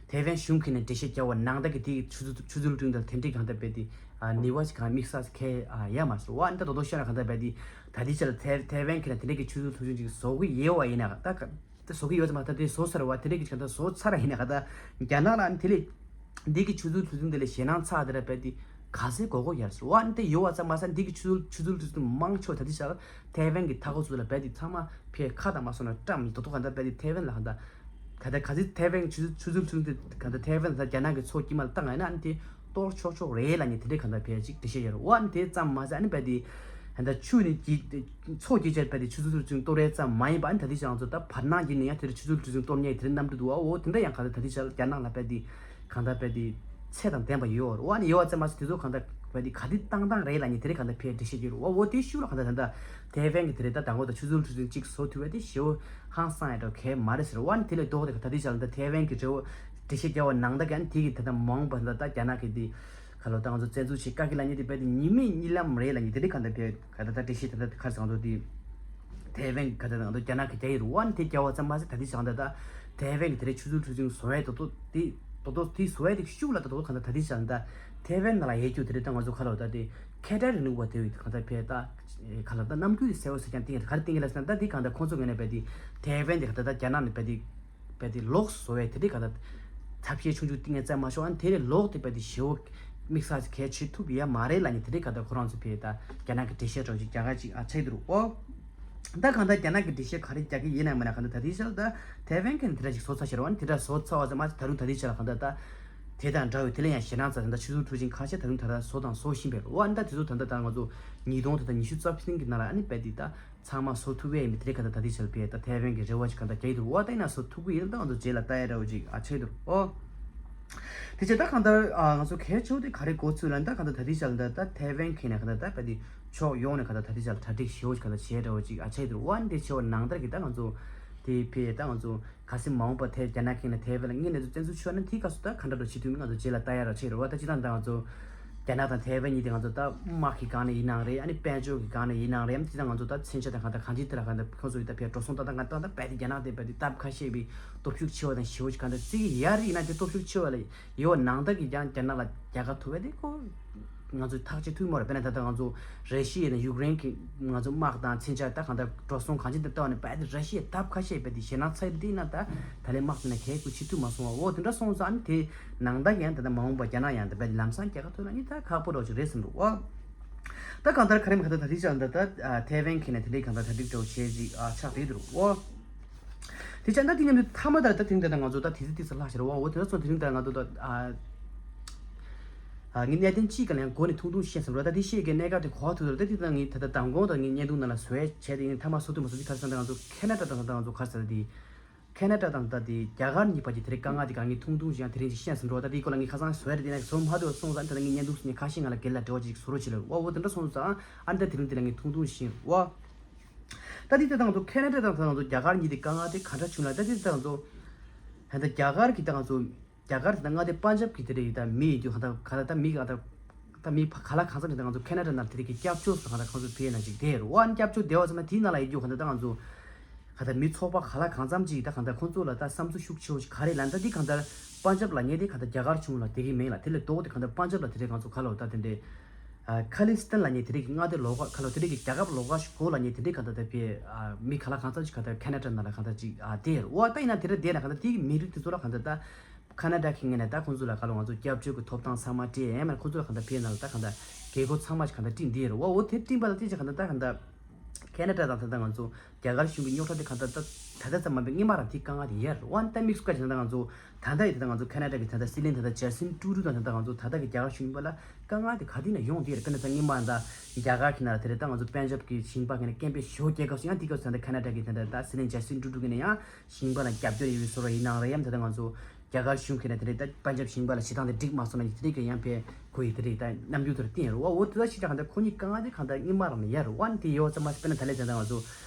ཐའེ་ཝན་གཞུང་གིས་ནས་འགྲེལ་བཤད་རྒྱག་པ་ནང་ད་གི་དེ་ཆུ་ཚོད་ཆུ་ཚོད་བསྐྲུན་ད་དེ་འདྲའི་གང་ད་དཔེ་དེ་ནི་བ་ཞིག་གང་དམིགས་བསལ་ཁེ་ཡ་མ་སོ་བ་ད་དོ་དོ་ཤ་ན་གང་ད་དཔེ་དེ་ད་དེ་ཆ་ལ་ཐའེ་ཐའེ་ཝན་གྱི་ན་དེ་འདྲའི་གི་ཆུ་ཚོད་ཐུག་ཆུང་ཅིག་བཟོ་གི་ཡོད་བ་ཡིན་ན་ད་ག་ད་བཟོ་གི་ཡོད་ཙམ་ད་དེ་བཟོ་ཚར་བ་དེ་འདྲའི་གི་གང་ད་བཟོ་ཚར་ཡིན་ན་ག་ད་རྒྱ་ནག་ལ་ནི་དེ་ལས་འདི་གི་ཆུ་ཚོད་ཐུག་ཆུང་དེ་ལས་ཞེད་སྣང་ཚ་དེ་ར་དཔེ་དེ་ག་ཚད་གོ་གོ་ཡར་སོ་བ་ནི་དེ་ཡོད་བ་ཙམ་མ་ཟད་འདི་གི་ཆུ་ཚོད་ཆུ་ཚོད་ཐུག་ཆུང་མང་ཆོག་ད་དེ་ཆ་ལ་ཐའེ་ཝན་གྱི་མཐའ་འཁོར་ཚོ་ལ་དཔེ་དེ་ཚང་མ་ཕའི་ཁ་དང་མ་སོང་ན་བཀྲམ་དོ་དོ་གང་ད་དཔེ་དེ་ཐའེ་ཝན་ལ་གང་ད། ད་ལྟ་ག་ཚོད་ཐའེ་ཝན་ཆུ་ཆུ་ཚོད་ཚུན་དུ་ག་ད་ཐའེ་ཝན་ད་རྒྱ་ནག་གི་མཚོ་དཀྱིལ་མ་ལ་བཏང་ཡིན་ན་ཨ་ནི་དེ་གཏོར་ཆོག་ཆོག་རེད་ལ་ནི་དེ་འདྲའི་གང་ད་ཕལ་ཅིག་འགྲེལ་བཤད་ཡོད་རེད། འོ་ཨ་ནི་དེ་ཙམ་མ་ཟད་ཨ་ནི་དཔེ་དེ་ད་ལྟ་ཆུ་ནི་གི་མཚོ་གི་ཆར་དཔེ་དེ་ཆུ་ཚོད་ཚུན་གཏོར་རེད་ཙམ་མ་ཡིན་པ་ཨ་ནི་ད་དེ་ཅང་ཚོ་ད་བར་སྣང་གི་ནི་ཡང་དེ་ཆུ་ཚོད་ཚུན་གཏོར་ཉེ་དེ་རྣམ་སྤྲུལ་འདུག་བ། འོ་དེ་འདྲ་ཡང་གང་ད་ད་དེ་ཆ་རྒྱ་ནག་ལ་དཔེ་དེ་གང་ད་དཔེ་དེ་ཚད་དང་ལྡན་པ་ཡོད་རེད། འོ་ཨ་ནི་ཡོད་བ་ཙམ་མ་ཟད་དེ་ཚོ་གང་ད་དཔེ་དེ་ག་དེ་བཏང་བཏང་རེད་ལ་ནི་དེ་རེད་གང་ད་ཕལ་འགྲེལ་བཤད་ཡོད་རེད། འོ་འོ་དེ་ཤུགས་ལ་གང་ད་ད་ད་ཐའེ་ཝན་གི་དེ་རེད་ད་དང་པོ་ད་ཆུ་ཚོད་ཆུ་ཚོད་གཅིག་བཟོ་ཐུབ་པ་དེ་ཞེ་པོ་ཧང་སང་ཡ་འདྲ་གལ་མ་རེད་ཟེར་བ་ནི་དེ་ལས་ལྡོག་དེ་ད་དེ་ཆ་ལ་ད་ཐའེ་ཝན་གྱི་འབྲེལ་བ་འགྲེལ་བཤད་རྒྱག་པ་ནང་ད་གན་དེ་གི་ད་ད་མ་འོངས་པ་ད་ད་རྒྱ་ནག་གི་དེ་ག་ལོ་ད་ང་ཚོ་བཙན་འཛུལ་བྱེད་དཀའ་གི་ལ་ཉེ་དེ་དཔེ་དེ་ཉི་མའི་གཉིད་ལམ་རེད་ལ་ཉེ་དེ་རེད་ག་ད་དཔེ་ག་ད་ད་འགྲེལ་བཤད་ད་ད་ག་རེ་ཟེར་ང་ཚོ་དེ་ཐའེ་ཝན་ག་ད་ད་ང་ཚོ་རྒྱ་ནག་གི་རྒྱ་ཡི་རུ་བ་ནི་དེ་རྒྱག་པ་ཙམ་མ་ཟད་ད་དེ་ཆ་ལ་ད་ད་ ཐའེ་ཝན་གྱི་དེ་རིང་ཆུ་ཚོད་ཁྲུ་ཚིང་བཟོ་ཡས་ཏོག་ཏོག་དེ་ཏོག་ཏོག་དེ་བཟོ་ཡས་དེ་ཤུགས་ལ་ད་ཏོག་ཏོག་གང་ལྟར་ད་ལྟའི་ཆར་ད་ཐའེ་ཝན་ནང་ལ་ཡོད་རྒྱུ་དེ་རིང་ད་ང་ཚོ་ག་ལ་ད་དེ་ཁ་བྲལ་རིང་ལུགས་པ་དེ་གང་ལྟར་ཕེ་ད་ག་ལ་ད་རྣམ་འགྱུར་དེ་གསལ་བོ་གསལ་རྐྱང་བསྟན་ཡོད། ག་རེ་བསྟན་གྱི་ལབ་ཟེར་ན་ད་དེ་གང་ལྟར་ཁོང་ཚོ་ངོས་ནས་ཕེ་དེ་ཐའེ་ཝན་དེ་གང་ལྟར་ད་རྒྱ་ནག་ནས་ཕེ་དེ་ཕེ་དེ་ལོགས་སུ་བཟོ་བས་དེ་རིང་གང་ལྟར་ཐབས་ཤེས་ཆུང་ཆུང་གཏིང་ངེ་བཙལ་མ་ཤོག་ཨ་ནི་དེ་རིང་ལོགས་དེ་ཕེ་དེ་ཞེ་བོ་དམིགས་བསལ་གལ་ཆེ་ཐུབ་ཡ་མ་རེད་ལབ་ནས་དེ་རིང་གང་ལྟར་ཁོ་རང་ཚོ་ཕེ་ད་རྒྱ་ནག་གི་འགྲེལ་བཤད་འདྲ་བོ་ཅིག་རྒྱག་ག་ཅིག་ཨ་ཆགས་ཀྱི་འདུག་ཨོ། ད་གང་ལྟར་རྒྱ་ནག་གི་འགྲེལ་བཤད་ག་རེ་རྒྱག་གི་ཡིན་ན་མིན་ན་གང་ལྟར་ད་ལྟའི་ཆར་ད་ཐའེ་ཝན་གྱི་དེ་འདྲ་ཞིག་བཟོ་ཚར་ཤག་རེད་བ། དེ་འདྲ་བཟོ་ཚར་བ་ཙམ་མ་ཟད་ད་རུང་ད་ལྟའི་ཆར་ལ་གང་ལྟར་ད་དེ་དང་འདྲ་བའི་དེ་ལས་ཡང་ཞེད་སྣང་ཚ་ད་ལྟ་ཆུ་ཚོད་ཁྲུ་ཆིང་ཁ་ཤས་ད་རུང་ད་ལྟ་བཟོ་དང་བཟོ་བཞིན་པའི་རེད་བ། ཨ་ནི་ད་དེ་ཚོ་ད་ལྟ་ད་ང་ཚོ་ཉིས་སྟོང་ད་ལྟ་ཉི་ཤུ་རྩ་བདུན་གྱི་ནང་ལ་ཨ་ནི་རྦད་དེ་ད་ཚང་མ་བཟོ་ཐུབ་ཡས་ཡིན་པའི་དེ་རེད། གང་ལྟར་ད་ལྟའི་ཆར་ལ་ཕེ་ད་ཐའེ་ཝན་གྱི་རེ་བ་ཅིག་གང་ལྟར་རྒྱག་གི་འདུག་བ། ད་ཡིན་ན་བཟོ་ཐུབ་ཀྱི་ཡིན་ད་ང་ཚོ་རྗེས་ལ་ལྟ་ཡས་འདྲ་བོ་ཅིག་ཨ་ཆགས་ཀྱི་འདུག་ཨོ། དེ་བྱས་ད་གང་ལྟར་ཨ་ང་ཚོ་གལ་ཆེ་བོ་དེ་ག་རེ་གོ་ཚུལ་ལ་ད་གང་ལྟར་ད་ལྟའི་ཆར་ལ་ད་ད་ཐའེ་ཝན་ཁེ་ནས་གང་ལྟར་ད་རྦད་དེ་ཕྱོགས་ཡོངས་ནས་གང་ལྟར་ད་ལྟའི་ཆར་ལ་གྲ་སྒྲིག་ཞེ་བོ་ཅིག་གང་ལྟར་བྱས་འདྲ་བོ་ཅིག་ཨ་ཆགས་ཀྱི་འདུག་བ། ཨ་ནི་དེ་བྱས་པ་ནང་ལྟར་གྱི་ད་ང་ཚོ་དེ་ཕེ་ད་ང་ཚོ་གལ་སྲིད་མ་འོངས་པ་ཐའེ་རྒྱ་ནག་ཁེ་ནས་ཐའེ་ཝན་ལ་དངོས་གནས་ཚོ་བཙན་འཛུལ་ཤོར་ན་དེའི་སྐབས་སུ་ད་ག་འདྲ་འགྲོ་བྱེད་ཐུབ་མིན་ང་ཚོ་རྗེས་ལ་ལྟ་ཡ་ར་ཆགས་ཀྱི་རེད་བ། ད་སྤྱིར་བཏང་ད་ང་ཚོ་རྒྱ་ནག་དང་ཐའེ་ཝན་གཉིས་དེ་ང་ཚོ་ད་དམག་གི་སྒང་ནས་ཡིན་ནའང་རེད། ཨ་ནི་དཔལ་འབྱོར་གྱི་སྒང་ནས་ཡིན་ནའང་རེད། ཨ་ནི་སྤྱིར་བཏང་ང་ཚོ་ད་མཚོན་ཆ་དང་གང་ལྟར་གང་ཅི་དེ་ལ་གང་ལྟར་ཁོང་ཚོ་ཡི་ད་ཕེ་འགྲོ་སོང་ད་ད་ང་ད་ད་རྦད་དེ་རྒྱ་ནག་དེ་རྦད་དེ་སྟབས་ཁ་ཤས་པའི་སྟོབས་ཤུགས་ཆེ་བ་དང་ཞེ་བོ་ཅིག་གང་ལྟར་བརྩི་གི་ཡ་རེད། ཡིན་ན་དེ་སྟོབས་ཤུགས་ཆེ་བ་ལ་ཡོད་ནང་ལྟར་གྱི་ཀྱང་རྒྱ་ནག་ལ་རྒྱལ་ཁ་ཐོབ་པ་དེ་ཁོ་ང་ཚོས་ཐག་གཅོད་ཐུབ་མ་རེད། དཔེར་ན་ད་ལྟ་ང་ཚོ་ར་ཤི་ཡ་དང་ཡུཀ་རེན་གྱི་ང་ཚོ་དམག་དང་མཚོན་ཆ་ད་གང་ལྟར་འགྲོ་སོང་གང་ཅི་འདི་ལྟ་བ་ནི་རྦད་དེ་ར་ཤི་ཡའི་སྟབས་ཁ་ཤས་རྦད་དེ་ཞེད་སྣང་ཚ་ཡི་འདི་ན་ད་ད་ལན་དམག་དེ་ན་གལ་དགོས་བྱེད་ཐུབ་མ་སོང་བ། འོ་དེ་འདྲ་སོང་ཙང་ཨ་ནི་དེ་ནང་ལྟར་ཡང་ད་ལྟ་མ་འོངས་པ་རྒྱ་ནག་ཡང་ད་རྦད་དེ་ལམ་སང་རྒྱལ་ཁ་ཐོབ་ན་ནི་ད་ཁག་པོ་འདྲ་བོ་ཅིག་རེད་བསམ་འདུག་ཨོ། ད་གང་ལྟར་ག་རེ་མ་ག་ད་ད་ཐི་ཅག་ད་ད་ཐའེ་ཝན་ཁེ་ནས་དེ་འདྲའི་གང་ལྟར་གྲ་སྒྲིག་འདྲ་བོ་བྱས་ཅིག་ཨ་ཆགས་བསྡད་འདུག་ཨོ། དེ་ཅག་ད་དེ་མཉམ་དུ་མཐའ་མ་ད་ད་དེ་རིང་ད་ད་ང་ཚོ་ད་དེ་ཚོ་ཏིག་ཙམ་ལྷག་ཤར་བ་འོ་དེ་ཚོ་དེ་རིང་ད་ང་ཚོ་ད་ཨ། ཨ་ངས་གནད་དོན་གཅིག་ག་ལན་མགོ་ནས་ཐུང་ཐུང་བཤད་བསམ་རོགས། ད་དེ་བཤད་ཀྱི་གནད་འགག་དེ་གོ་ཐུབ་ད་དེ་ད་ངས་ད་ད་མདང་དགོང་ད་ངས་བརྙན་ཐུང་ནང་ལ་བཟོས་བྱས་ཏེ་ཡིན་མཐའ་མ་བཟོ་ཐུབ་མ་བཟོ་དེ་ག་རེ་ཟེར་ན་ད་ང་ཚོ་ཁེ་ན་ཌ་དང་ད་ང་ཚོ་ག་རེ་ཟེར་ད་དེ་ཁེ་ན་ཌ་དང་ད་དེ་རྒྱ་གར་གཉིས་བར་གྱི་དེ་རིང་དཀའ་ངལ་དེ་ག་ངས་ཐུང་ཐུང་ཞིག་ཡང་དེ་རིང་ཅིག་བཤད་བསམ་རོགས། ད་དེའི་སྐོར་ལ་ངས་ཁ་སང་བཟོས་རེད་དེ་ནས་བཟོ་མ་ཐུབ་སོང་ཙང་ད་ངས་བརྙན་ཐུང་ནས་ཁ་ཤས་ང་ལ་རྒན་ལགས་འབྲེལ་བ་ཅིག་བཟོ་རོགས་བྱེད་ལ་ཨོ་འོ་དེ་འདྲ་སོང་ཙང་ཨ་ནི་ད་དེ་རིང་དེ་ལ་ངས་ཐུང་ཐུང་ཞིག་ཨོ། ད་དེ་ད་ང་ཚོ་ཁེ་ན་ཌ་དང་ད་ང་ཚོ་རྒྱ་གར་གཉིས་དེ་དཀའ་ངལ་དེ་ག་འདྲ་བྱུང་ལ་ད་དེ་ད་ང་ཚོ་ད་ད་རྒྱ་གར་གྱི་ད་ང་ཚོ། རྒྱ་གར་དང་མངའ་སྡེ་པན་ཇབ་ཀྱི་དེ་རིང་ད་མི་ཡིན་རྒྱུ་གང་ལྟར་གང་ལྟར་ད་མི་གང་ལྟར་ད་མི་ག་ལ་གང་འཚམ་ཞིག་ད་ང་ཚོ་ཁེ་ན་ཌ་ནང་དེ་རིང་གི་སྐྱབས་བཅོལ་སུ་གང་ལྟར་ཁོང་ཚོ་ཕེབས་ན་ཅིག་དེ་རུ་ཨ་ནི་སྐྱབས་བཅོལ་བསྡད་པ་ཙམ་ན་དེའི་ནང་ལ་ཡིན་རྒྱུ་གང་ལྟར་ད་ང་ཚོ་གང་ལྟར་མི་ཚོགས་པ་ག་ལ་གང་འཚམ་ཅིག་ད་གང་ལྟར་ཁོང་ཚོ་ལ་ད་བསམ་ཚུལ་ཤུགས་ཆེ་བོ་ཞིག་ག་རེ་ལབ་ན་ད་འདི་གང་ལྟར་པན་ཇབ་ལབ་མཁན་དེ་གང་ལྟར་རྒྱ་གར་གཞུང་ལ་བསྡད་ཀྱི་མེད་ལ་དེ་ལས་ལྡོག་སྟེ་གང་ལྟར་པན་ཇབ་ལ་དེ་རིང་ང་ཚོ་ག་ལ་ད་དེ་འདྲའི་ཁ་ལི་སི་ཐན་ལབ་མཁན་དེ་རིང་གི་མངའ་སྡེ་ལོགས་ཀ་ག་ལ་དེ་རིང་གི་རྒྱལ་ཁབ་ལོགས་ཀ་ཞིག་གོ་ལབ་མཁན་དེ་འདྲའི་གང་ལྟར་ད་ཕེ་མི་ག་ལ་གང་འཚམ་ཞིག་གང་ལྟར་ཁེ་ན་ཌ་ནང་ལ་གང་ལྟར་ཅིག་ཨ་བསྡད་ཡོད་རེད་ཨོ། ད་ཡིན་ན་དེ་འདྲ་བསྡད་ན་གང་ལྟར་དེའི་མི་རིགས་དེ་ཚོ་ལ་གང་ལྟར་ད་ཁེ་ན་ཌ་གི་ངོས་ནས་ད་ཁོང་ཚོ་ལ་ག་ལ་ང་ཚོ་སྐྱབས་བཅོལ་གྱི་ཐོབ་ཐང་ཚང་མ་སྤྲད་ཡིན་མ་ཁོང་ཚོ་ལ་གང་ལྟར་ཕེ་ནང་ལ་ད་གང་ལྟར་དགོས་མཁོ་ཚང་མ་ཞིག་གང་ལྟར་བསྐྲུན་བསྡད་ཡོད་རེད་ཨོ། དེ་བསྐྲུན་པ་ལ་བརྟེན་ཅིག་གང་ལྟར་ད་གང་ལྟར་ཁེ་ན་ཌ་དང་ད་ལྟ་ང་ཚོ་རྒྱ་གར་གཞུང་གི་རྙོག་དྲ་དེ་གང་ལྟར་ད་ད་ལྟ་ཙམ་མ་ཡིན་པའི་སྔོན་མ་རང་དེའི་དཀའ་ངལ་དེ་ཡོད་རེད་ཨོ། ད་དམིགས་སུ་བཀར་ཅིག་ད་ལྟ་ང་ཚོ་ད་ལྟ་ཡི་ད་ལྟ་ང་ཚོ་ཁེ་ན་ཌ་གི་ད་ལྟ་སྲིད་བློན་ད་ལྟ་ཇ་སི་ཊིན་ཊུ་རུ་ཌོ་དང་ད་ལྟ་ང་ཚོ་ད་ལྟ་གི་རྒྱ་གར་གཞུང་ཡིན་པ་ལ་དཀའ་ངལ་དེ་ག་དུས་ནས་ཡོང་བསྡད་ཡོད་རེད། དཔེར་ན་ད་སྔོན་མ་ད་རྒྱ་གར་གྱི་ནང་ལ་དེ་རེད་ད་ང་ཚོ་པན་ཇབ་ཀྱི་ཞིང་པ་གི་ནས་སྐད་འབོད་ཞེ་པོ་རྒྱག་སྐབས་སུ་ཡང་དེའི་སྐབས་སུ་ད་ལྟ་ཁེ་ན་ཌ་གི་ད་ལྟ་ད་སྲིད་བློན་ཇ་སི་ཊིན་ཊུ་རུ་ཌོ་གི་ནས་ཡང་ཞིང་པ་ལ་རྒྱབ་སྐྱོར་ཡོད་པའི་བཟོ་འདྲ་ཡིན་ནའང་རེད། ཡང་ད་ལྟ་ང་ཚོ་རྒྱ་གར་གཞུང་གི་ནས་དེ་རེད་ད་པན་ཇབ་ཞིང་པ་ལ་བྱེད་སྟངས་དེ་འགྲིག་མ་སོང་ན་དེ་རེད་གི་ཡང་ཕེ་ཁོ་ཡི་དེ་རེད་ད་རྣམ་འགྱུར་དེར་བསྟན་ཡོད་རེད་ཨོ། དེ་ད་ཞིག་ད་གང་ལྟར་ཁོ་གཉིས་དཀའ་ངལ་དེ་གང་ལྟར་སྔོན་མ་རང་ནས་ཡོད་རེད་ཨོ། དེ་ཡོད་ཙམ་མ་ཟད་དཔེར་ན་ད་ལྟ་ད་ལྟ་ང་ཚོ་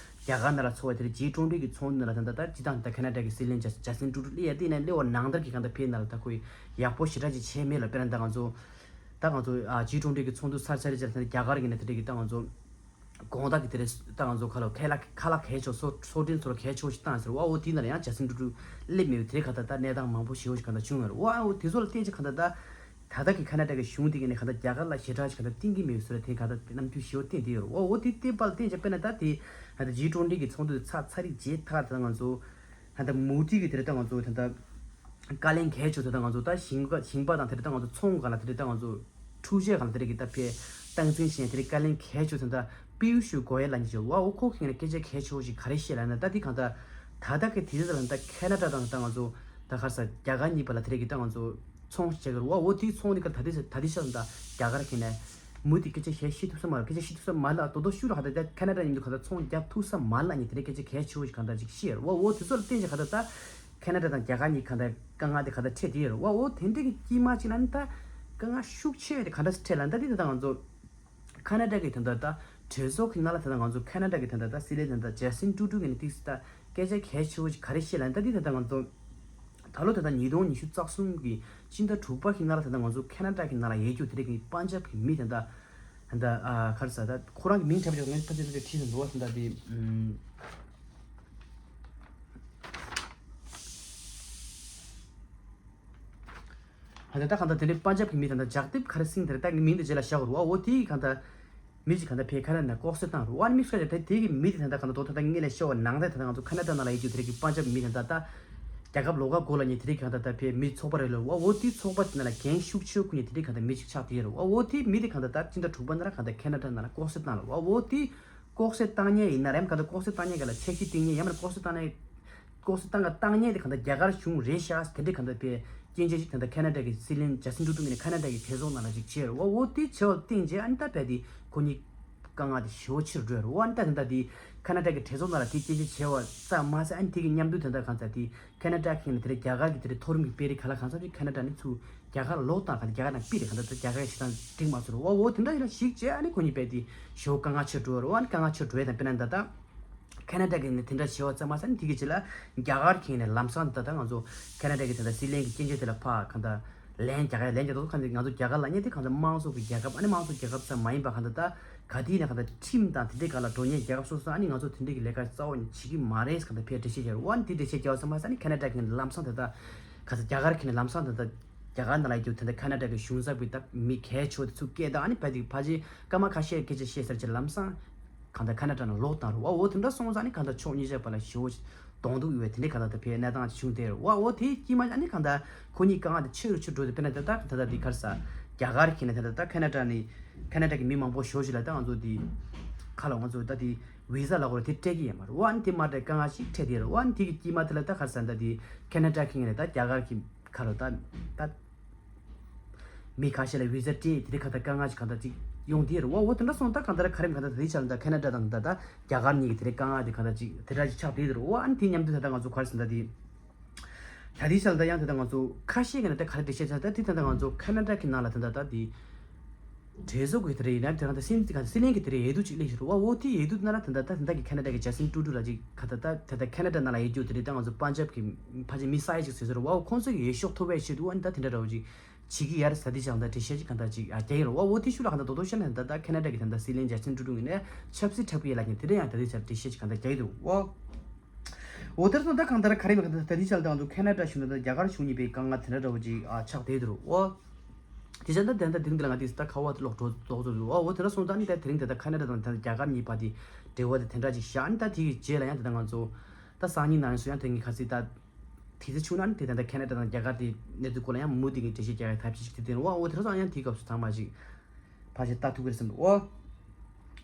རྒྱ་གར་ནང་ལ་ཚོགས་པ་དེ་རེད་ཇི་ཊུ་ཝེན་ཊི་གི་ཚོགས་འདུ་ནང་ལ་ད་ལྟ་ད་སྤྱིར་བཏང་ད་ཁེ་ན་ཌ་གི་སྲིད་བློན་ཇ་ཇ་སི་ཊིན་ཊུ་རུ་ཌོ་སླེབས་ཡ་དེ་ནས་སླེབས་པ་ནང་ལྟར་གྱི་གང་ལྟར་ཕེ་ནང་ལ་ད་ཁོ་ཡི་ཡག་པོ་ཞེ་དྲག་ཅིག་བྱས་མེད་ལ། དཔེར་ན་ད་ང་ཚོ་ད་ང་ཚོ་ཨ་ཇི་ཊུ་ཝེན་ཊི་གི་ཚོགས་འདུ་ཚར་ཚར་རེད་ཅེས་ད་རྒྱ་གར་གི་ནས་དེ་འདྲ་གི་ད་ང་ཚོ་དགོང་དག་གི་དེ་རེད་ད་ང་ཚོ་ཁ་ལོ་ཁ་ལག་ཁ་ལག་གལ་ཆེ་བ་སོ་སོ་ཊིན་ཚོ་ལ་གལ་ཆེ་བ་ཞིག་བཏང་ཟེར་བ་འོ་དེ་ནང་ལ་ཡང་ཇ་སི་ཊིན་ཊུ་རུ་ཌོ་སླེབས་མེད་པའི་དེ་རེད་ག་ད་ད་གནས་སྟངས་མང་པོ་ཞེ་བོ་ཞིག་ག་ད་བྱུང་ཡོད་རེད་འོ། འོ་དེ་ཚོ་ལ་བརྟེན་ཅིག་ག་ད་ད་ད་ལྟ་གི་ཁེ་ན་ཌ་གི་གཞུང་དེ་གི་ནས་ག་ད་རྒྱ་གར་ལ་ཞེ་དྲག་ཞིག་ག་ད་བསྟན་གྱི་མེད་པའི་བཟོ་འདྲ་དེ་ག་ད་རྣམ་འགྱུར་ཞེ་བོ་བསྟན་བསྡད་ཡོད་རེད་འོ། འོ་དེ་བལྟས་པ་ལ་བརྟེན་ཅིག་དཔེར་ན་ད་དེ་ད་ལྟ་ཇི་ཊུ་ཝེན་ཊི་གི་ཚོགས་འདུ་དེ་ཚར་ཚར་རིགས་རྗེས་ད་ད་ང་ཚོ། ད་ལྟ་མོ་དི་གི་དེ་རེད་ད་ང་ཚོ་ད་ལྟ་བཀའ་བློན་གལ་ཆེ་ད་ལྟ་ང་ཚོ་ད་ཞིང་པ་ཞིང་པ་དང་དེ་རེད་ད་ང་ཚོ་ཚོང་ག་ལ་དེ་རེད་ད་ང་ཚོ་འཕྲུལ་ཆས་ག་ལ་དེ་རེད་གི་ད་ཕེ་སྟངས་འཛིན་བྱས་དེ་རེད་བཀའ་བློན་གལ་ཆེ་ད་ལྟ་པི་ཡུ་ཤུ་གོ་ཡལ་ལབ་མཁན་ཅིག་ཡོད་རེད་བ། འོ་ཁོ་གི་ནས་སྐད་ཆ་གལ་ཆེ་བོ་ཞིག་ག་རེ་བཤད་ལབ་ན་ད་དེ་གང་ལྟར་ད་ལྟ་གི་དེ་རེད་ད་ལ་ད་ཁེ་ན་ཌ་དང་ད་ང་ཚོ་ད་ག་རེ་ཟེར་རྒྱ་གར་གཉིས་བར་ལ་དེ་རེད་གི་ད་ང་ཚོ་ཚོང་བྱེད་ཀྱི་རེད་བ། འོ་དེའི་ཚོང་དེ་ག་ད་དེ་ད་དེ་ཤ་ད་རྒྱ་གར་གི་ནས། མུ་མཐུད་སྐད་ཆ་བཤད་ཤེས་ཐུབ་ས་མ་རེད། སྐད་ཆ་བཤད་ཐུབ་ས་མ་རེད་ལ་དོ་དོ་ཤུ་རུ་ཧ་ད་ད་ཁེ་ན་ཌ་མཉམ་དུ་ག་ད་ཚོང་རྒྱག་ཐུབ་ས་མ་རེད་ལ་ཉེ་དེ་འདྲའི་སྐད་ཆ་གལ་ཆེ་བོ་ཞིག་གང་ལྟར་ཅིག་བཤད་རེད་བ། འོ་དེ་ཚོ་ལ་བརྟེན་ཅིག་ག་ད་ད་ཁེ་ན་ཌ་དང་རྒྱ་གར་གཉིས་གང་ལྟར་དཀའ་ངལ་དེ་ག་ད་འཕྲད་དེ་ཡོད་རེད་བ། འོ་དེ་འདྲའི་གི་དཀྱིལ་མ་ཅིག་ལ་ནི་ད་དཀའ་ངལ་ཤུགས་ཆེ་བའི་དེ་ག་འདྲ་སེ་འཕྲད་ལ་ད་དེ་ད་ད་ང་ཚོ་ཁེ་ན་ཌ་གི་ད་ད་ད་གྲོས་ཚོགས་ཀྱི་ནང་ལ་ད་ད་ང་ཚོ་ཁེ་ན་ཌ་གི་ད་ད་ད་སྲིད་བློན་ད་ད་ཇ་སི་ཊིན་ཊུ་རུ་ཌོ་གི་ནི་ཏིག་སི་ད། སྐད་ཆ་གལ་ཆེ་བོ་ཞིག་ག་རེ་བཤད་ལབ་ན་ད་འདི་ད་ལྟ་ང་ཚོ་ད་ལོ་ད་ལྟ་ཉིས་སྟོང་ཉི་ཤུ་རྩ་གསུམ་གི་སྤྱི་ཟླ་དྲུག་པ་གི་ནང་ལ་ད་ལྟ་ང་ཚོ་ཁེ་ན་ཌ་གི་ནང་ལ་ཡོད་རྒྱུ་དེ་འདྲ་གི་པན་ཇབ་གི་མི་ད་ལྟ་ད་ལྟ་ཨ་ག་རེ་ཟེར་ད་ཁོ་རང་གི་མིང་དྲན་པ་ཞིག་ངས་ཕ་ཚིག་ཚིག་ཁྲིད་ཟིན་འདུག་བ། ད་ལྟ་དེ་ཨུམ། ད་ལྟ་གང་ལྟར་དེ་འདྲའི་པན་ཇབ་གི་མི་ད་ལྟ་ཇག་དིབ་ག་རེ་སིང་དེ་རེད། ད་མིང་དེ་རྗེས་ལ་བཞག་རུ་བ། འོ་དེ་གང་ལྟར་མི་ཅིག་གང་ལྟར་ཕེ་ཁ་ན་ན་ལྐོག་གསོད་བཏང་རུ་བ། ཨ་ནི་དམིགས་བསལ་གྱི་ད་དེ་གི་མི་དེ་ད་ལྟ་གང་ལྟར་ད་ལྟ་ད་ངས་ལས་ཤོ་བ་ནང་ད་ད་ང་ཚོ་ཁ་ན་ཌ་ནང་ལ་ཡོད་རྒྱུ་དེ་རེད་གི་པན་ཇབ་མི་ད་ལྟ་ད་རྒྱལ་ཁབ་ལོགས་ཀ་སྒོ་ལ་ཉེ་དེ་རེད་གང་ལྟར་ད་ཕེ་མི་ཚོགས་པ་རེད་ལོ་བ། འོ་དེ་ཚོགས་པ་དེ་ན་ལ་འགན་ཤུགས་ཆེ་ཁུ་ཉེ་དེ་རེད་གང་ལྟར་མི་ཅིག་ཆགས་དེ་རུ་བ། འོ་དེ་མི་དེ་གང་ལྟར་ད་སྤྱི་ཟླ་དྲུག་པ་ན་ལ་གང་ལྟར་ཁ་ན་ཌ་ནང་ལ་ལྐོག་གསོད་བཏང་རུ་བ། འོ་དེ་ལྐོག་གསོད་བཏང་མཁན་ཡིན་ན་རེམ་གང་ལྟར་ལྐོག་གསོད་བཏང་མཁན་ག་ལ་ཚད་གཞི་བཏིང་མཁན་ཡང་མིན་ལྐོག་གསོད་བཏང་ནས་ལྐོག་གསོད་བཏང་ག་བཏང་མཁན་དེ་གང་ལྟར་རྒྱ་གར་གཞུང་རེད་ཤག་དེ་འདྲའི་གང་ལྟར་པའི་སྐྱོན་ཆ་ཞིག་གང་ལྟར་ཁ་ན་ཌ་གི་སྲིད་བློན་ཇ་སི་ཊིན་ཊུ་རུ་ཌོ་ནས་ཁ་ན་ཌ་གི་གྲོས་ཚོགས་ནང་ལ་ཅིག་བྱས་རུ་བ། འོ་དེ་བྱས་པ་སྟེང་རྗེས་ཨ་ནི་ད་བས་དེ་ཁོ་གཉིས་དཀའ་ངལ་དེ་ཞེ་པོ་ཆེ་རུ་འགྲོ་རུ་བ། ཨ་ནི་ད་དེ་འདྲ་དེ་ཁ་ན་ཌ་གི་གྲོས་ཚོགས་ནང་ལ་དེ་སྐྱོན་ཆ་བྱས་པ་ཙམ་མ་ཟད་ཨ་ནི་དེ་གི་མཉམ་དུ་དེ་འདྲ་གང་ལྟར་དེ་ཁ་ན་ཌ་གི་ནས་དེ་རིང་རྒྱ་གར་གི་དེ་རིང་མཐོ་རིམ་གི་དཔོན་རིགས་ག་ལ་གང་འཚམ་ཅིག་ཁ་ན་ཌ་ནས་ཚུར་རྒྱ་གར་ལོག་བཏང་ག་རྒྱ་གར་ནང་ཕུད་དེ་གང་ལྟར་རྒྱ་གར་གྱི་བྱེད་སྟངས་འགྲིག་མ་སོང་རུ་བ། འོ་དེ་འདྲ་ཡིན་ན་ཞིག་བྱས་ཨ་ནི་ཁོ་གཉིས་དཔེ་དེ་ཞོ་དཀའ་ངལ་ཆེ་འགྲོ་རུ་བ། ཨ་ནི་དཀའ་ངལ་ཆེ་འགྲོ་ཡས་དང་དཔེར་ན་ད་ལྟ་ཁ་ན་ཌ་གི་ནས་དེ་འདྲ་བྱས་པ་ཙམ་མ་ཟད་ཨ་ནི་དེ་གི་རྗེས་ལ་རྒྱ་གར་གྱི་ནས་ལམ་སང་ད་ལྟ་ང་ཚོ་ཁ་ན་ཌ་གི་ད་ལྟ་སྲིད་བློན་གྱི་སྐྱོན་ཆ་དེ་ལ་ཕ་གང་ལྟར་ལན་རྒྱག་ཡ་ལན་རྒྱག་དོ་གང་ལྟར་ང་ཚོ་རྒྱ་གར་ལ་ཉེ་དེ་གང་ལྟར་དམངས་གཙོ་གི་རྒྱལ་ཁབ་ཨ་ནི་དམངས་གཙོ་རྒྱལ་ཁབ་ཙམ་མ་ཡིན་པ་གང་ལྟར་ད་ག་དེ་ཡིན་ན་གང་ལྟར་ཁྲིམས་དང་དེ་འདྲའི་སྒང་ལ་འགྲོ་ཉེན་རྒྱལ་ཁབ་སོ་སོ་ཨ་ནི་ང་ཚོ་དེ་འདྲའི་གི་ལས་ཀ་རྩ་བ་ནས་བྱེད་ཀྱི་མ་རེད་གང་ལྟར་ཕར་འགྲེལ་བཤད་རྒྱག་རུ་བ། ཨ་ནི་དེ་འགྲེལ་བཤད་རྒྱག་པ་ཙམ་མ་ཟད་ཨ་ནི་ཁ་ན་ཌ་གི་ལམ་སང་ད་ལྟ་ག་ས་རྒྱ་གར་གི་ནས་ལམ་སང་ད་ལྟ་རྒྱ་གར་ནང་ལ་ཡོད་རྒྱུ་ད་ལྟ་ཁ་ན་ཌ་གི་གཞུང་ཚབ་ཀྱི་ད་མི་གལ་ཆེ་བ་དེ་ཚུར་སྐད་བཏང་ཨ་ནི་ཕ་དེ་ཕ་ཅི་སྐར་མ་ཁ་ཤས་སྐད་ཆ་བཤད་ཚར་རྗེས་ལམ་སང་གང་ལྟར་ཁ་ན་ཌ་ནང་ལོག་བཏང་རུ་བ། འོ་དེ་འདྲ་སོང་ཙང་ཨ་ནི་གང་ལྟར་ཕྱོགས་གཉིས་ཆ་བར་ལ་ཞེ་པོ་གདོང་གཏུག་ཡོད་པའི་དེ་འདྲའི་གང་ལྟར་ད་ཕའི་གནས་སྟངས་ཅིག་བྱུང་སྟེ་རུ་བ། འོ་དེ་དཀྱིལ་མ་ཨ་ནི་གང་ལྟར་ཁོ་གཉིས་དཀའ་ངལ་དེ་ཆེ་རུ་ཆེ་འགྲོ་དེ་དཔེར་ན་ད་ལྟ་ད་ལྟ་དེ་ག་རེ་ཟ་རྒྱ་གར་གྱི་ནས་ད་ལྟ་ད་ཁ་ན་ཌ་ནས་ཁ་ན་ཌ་གི་མི་མང་པོ་ཞེ་པོ་ཅིག་ལ་ད་ང་ཚོ་དེ་ཁ་ལ་ང་ཚོ་ད་དེ་བི་ཟ་ལ་གོ་ར་དེ་སྤྲད་ཀྱི་ཡོད་མ་རེད་བ། ཨ་ནི་དེ་མ་སྤྲད་དཀའ་ངལ་ཞིག་འཕྲད་དེ་རུ་བ། ཨ་ནི་དེ་གི་དཀྱིལ་མ་དེ་ལ་ད་ག་རེ་ཟ་ད་དེ་ཁ་ན་ཌ་གི་ནས་ད་རྒྱ་གར་གྱི་ཁ་ལོ་ད་ད། མི་ཁ་ཤས་ལ་བི་ཟ་སྤྲད་དེ་རིང་ག་ད་དཀའ་ངལ་ཅིག་ག་ད་ཅིག་ཡོང་དེ་རུ་བ། འོ་དེ་འདྲ་སོང་ད་ག་ད་ར་ཁ་རིམ་ག་ད་དེ་ཆ་ལ་ད་ཁ་ན་ཌ་དང་ད་ད་རྒྱ་གར་གཉིས་ཀྱི་དེ་རིང་དཀའ་ངལ་དེ་ག་ད་ཅིག་དེ་འདྲ་ཅིག་ཆགས་དེ་རུ་བ། ཨ་ནི་དེ་མཉམ་དུ་ད་ད་ང་ཚོ་ག་རེ་ཟེར་ད་དེ་ད་དེ་ཆ་ལ་ད་ཡང་ད་ད་ང་ཚོ་ཁ་ཤས་ཀྱི་ནས་ད་ག་རེ་འགྲེལ་བཤད་ཆ་ད་དེ་ད་ད་ང་ཚོ་ཁ་ན་ཌ་གི་ནང་ལ་ད་ད་ད་དེ་གྲོས་ཚོགས་ཀྱི་དེ་རེད་ཡིན་ན་དེ་རང་ད་སྲིད་སྲིད་བློན་གྱི་དེ་རེད་འོས་བསྡུ་ཅིག་སླེབས་ཤིག་རུ་བ། འོ་དེ་འོས་བསྡུ་ན་ར་ད་ད་ད་ད་གི་ཁ་ན་ཌ་གི་ཇ་སི་ཊིན་ཊུ་རུ་ཌོ་ལ་ཅིག་ག་ད་ད་ད་ད་ཁ་ན་ཌ་ནང་ལ་ཡོད་རྒྱུ་དེ་རེད། ད་ང་ཚོ་པན་ཇབ་གི་ཕལ་ཆེར་མི་ས་ཡ་ཅིག་ཟེར་ཟེར་རུ་བ། ཁོང་ཚོ་གི་འོས་ཤོག་ཐོབ་པའི་ཆེད་དུ་ཨ་ནི་ད་དེ་འདྲ་ར་བ་ཅིག་བྱེད་ཀྱི་ཡ་རེད་ཟ་དེ་ཅང་ད་འགྲེལ་བཤད་ཅིག་ག་ད་ཅིག་ཨ་རྒྱག་ཡིན་རུ་བ། འོ་དེ་ཤུ་ལ་ག་ད་དོ་དོ་ཤ་ན་ད་ད་ཁ་ན་ཌ་གི་ད་ད་སྲིད་བློན་ཇ་སི་ཊིན་ཊུ་རུ་ཌོ་ནས་ཆབ་སྲིད་འཁྲབ་ཀྱི་ཡ་ལ་ཉན་དེ་འདྲ་ཡང་ད་དེ་ཆ་འགྲེལ་བཤད་ཅིག་ག་ད་རྒྱག་ཡིན་རུ་བ། འོ་དེར་སོང་ད་གང་ལྟར་ག་རེ་མེད་ག་ད་ད་དེ་ཆ་ལ་ད་ང་ཚོ་ཁ་ན་ཌ་གཞུང་ད་ད་རྒྱ་གར་གཞུང་གཉིས་པའི་དཀའ་ངལ་དེ་འདྲ་འདྲ་བོ་ཅིག་ཨ་ཆགས་བསྡད་འདུག་རུ་བ། དེ་ཆ་ད་དེ་འདྲ་དེ་རིང་འདི་ལ་ང་དེ་ད་ཁ་བ་དེ་ལོག་འགྲོ་ལོག་འགྲོ་འདུག་རུ་བ། འོ་དེ་འདྲ་སོང་ད་ནི་ད་དེ་རིང་དེ་ད་ཁ་ན་ཌ་དང་ད་རྒྱ་གར་གཉིས་བར་དེ་འབྲེལ་བ་དེ་དེ་འདྲ་ཅིག་བཞག་ནི་ད་དེ་གི་རྗེས་ལ་ཡང་དེ་ད་ང་ཚོ་ད་སང་ཉིན་ནང་སུ་ཡང་དེ་ངས་ཁ་སི་ད་དེ་ཚེ་ཆུང་ན་ནི་དེ་ད་ད་ཁ་ན་ཌ་དང་རྒྱ་གར་དེ་གནས་ཚུལ་སྐོར་ལ་ཡང་མུ་མཐུད་ཀྱི་འགྲེལ་བཤད་རྒྱག་ཡ་ཐབས་ཤེས་ཅིག་དེ་དེ་རུ་བ། འོ་དེ་འདྲ་སོང་ཡང་དེའི་སྐབས་སུ་ཚང་མ་ཅིག་ཕལ་ཆེར་ལྟ་ཐུབ་ཀྱི་རེད་བསམ་འདུག་ཨོ།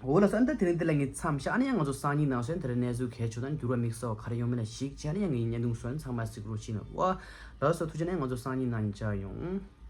འོ་ལགས་སོ། ཨ་ནི་ད་དེ་རིང་འདི་ལ་ངས་མཚམས་བཞག་ཨ་ནི་ཡང་ང་ཚོ་སང་ཉིན་ནང་སོན་དེ་རིང་གནས་ཚུལ་གལ་ཆེ་དང་འགྱུར་བ་དམིགས་བསལ་བ་ག་རེ་ཡོང་མིན་ལ་གཞིགས་བྱས་ཨ་ནི་ཡང་ངའི་བརྙན་ཐུང་སོན་ཚང་མ་གཟིགས་རོགས་བྱེད་གནང་། ཨོ་ལགས་སོ། ཐུགས་རྗེ་ཆེ། ཨ་ནི་ཡང་ང་ཚོ་སང་ཉིན་ནང་མཇལ་ཡོང་།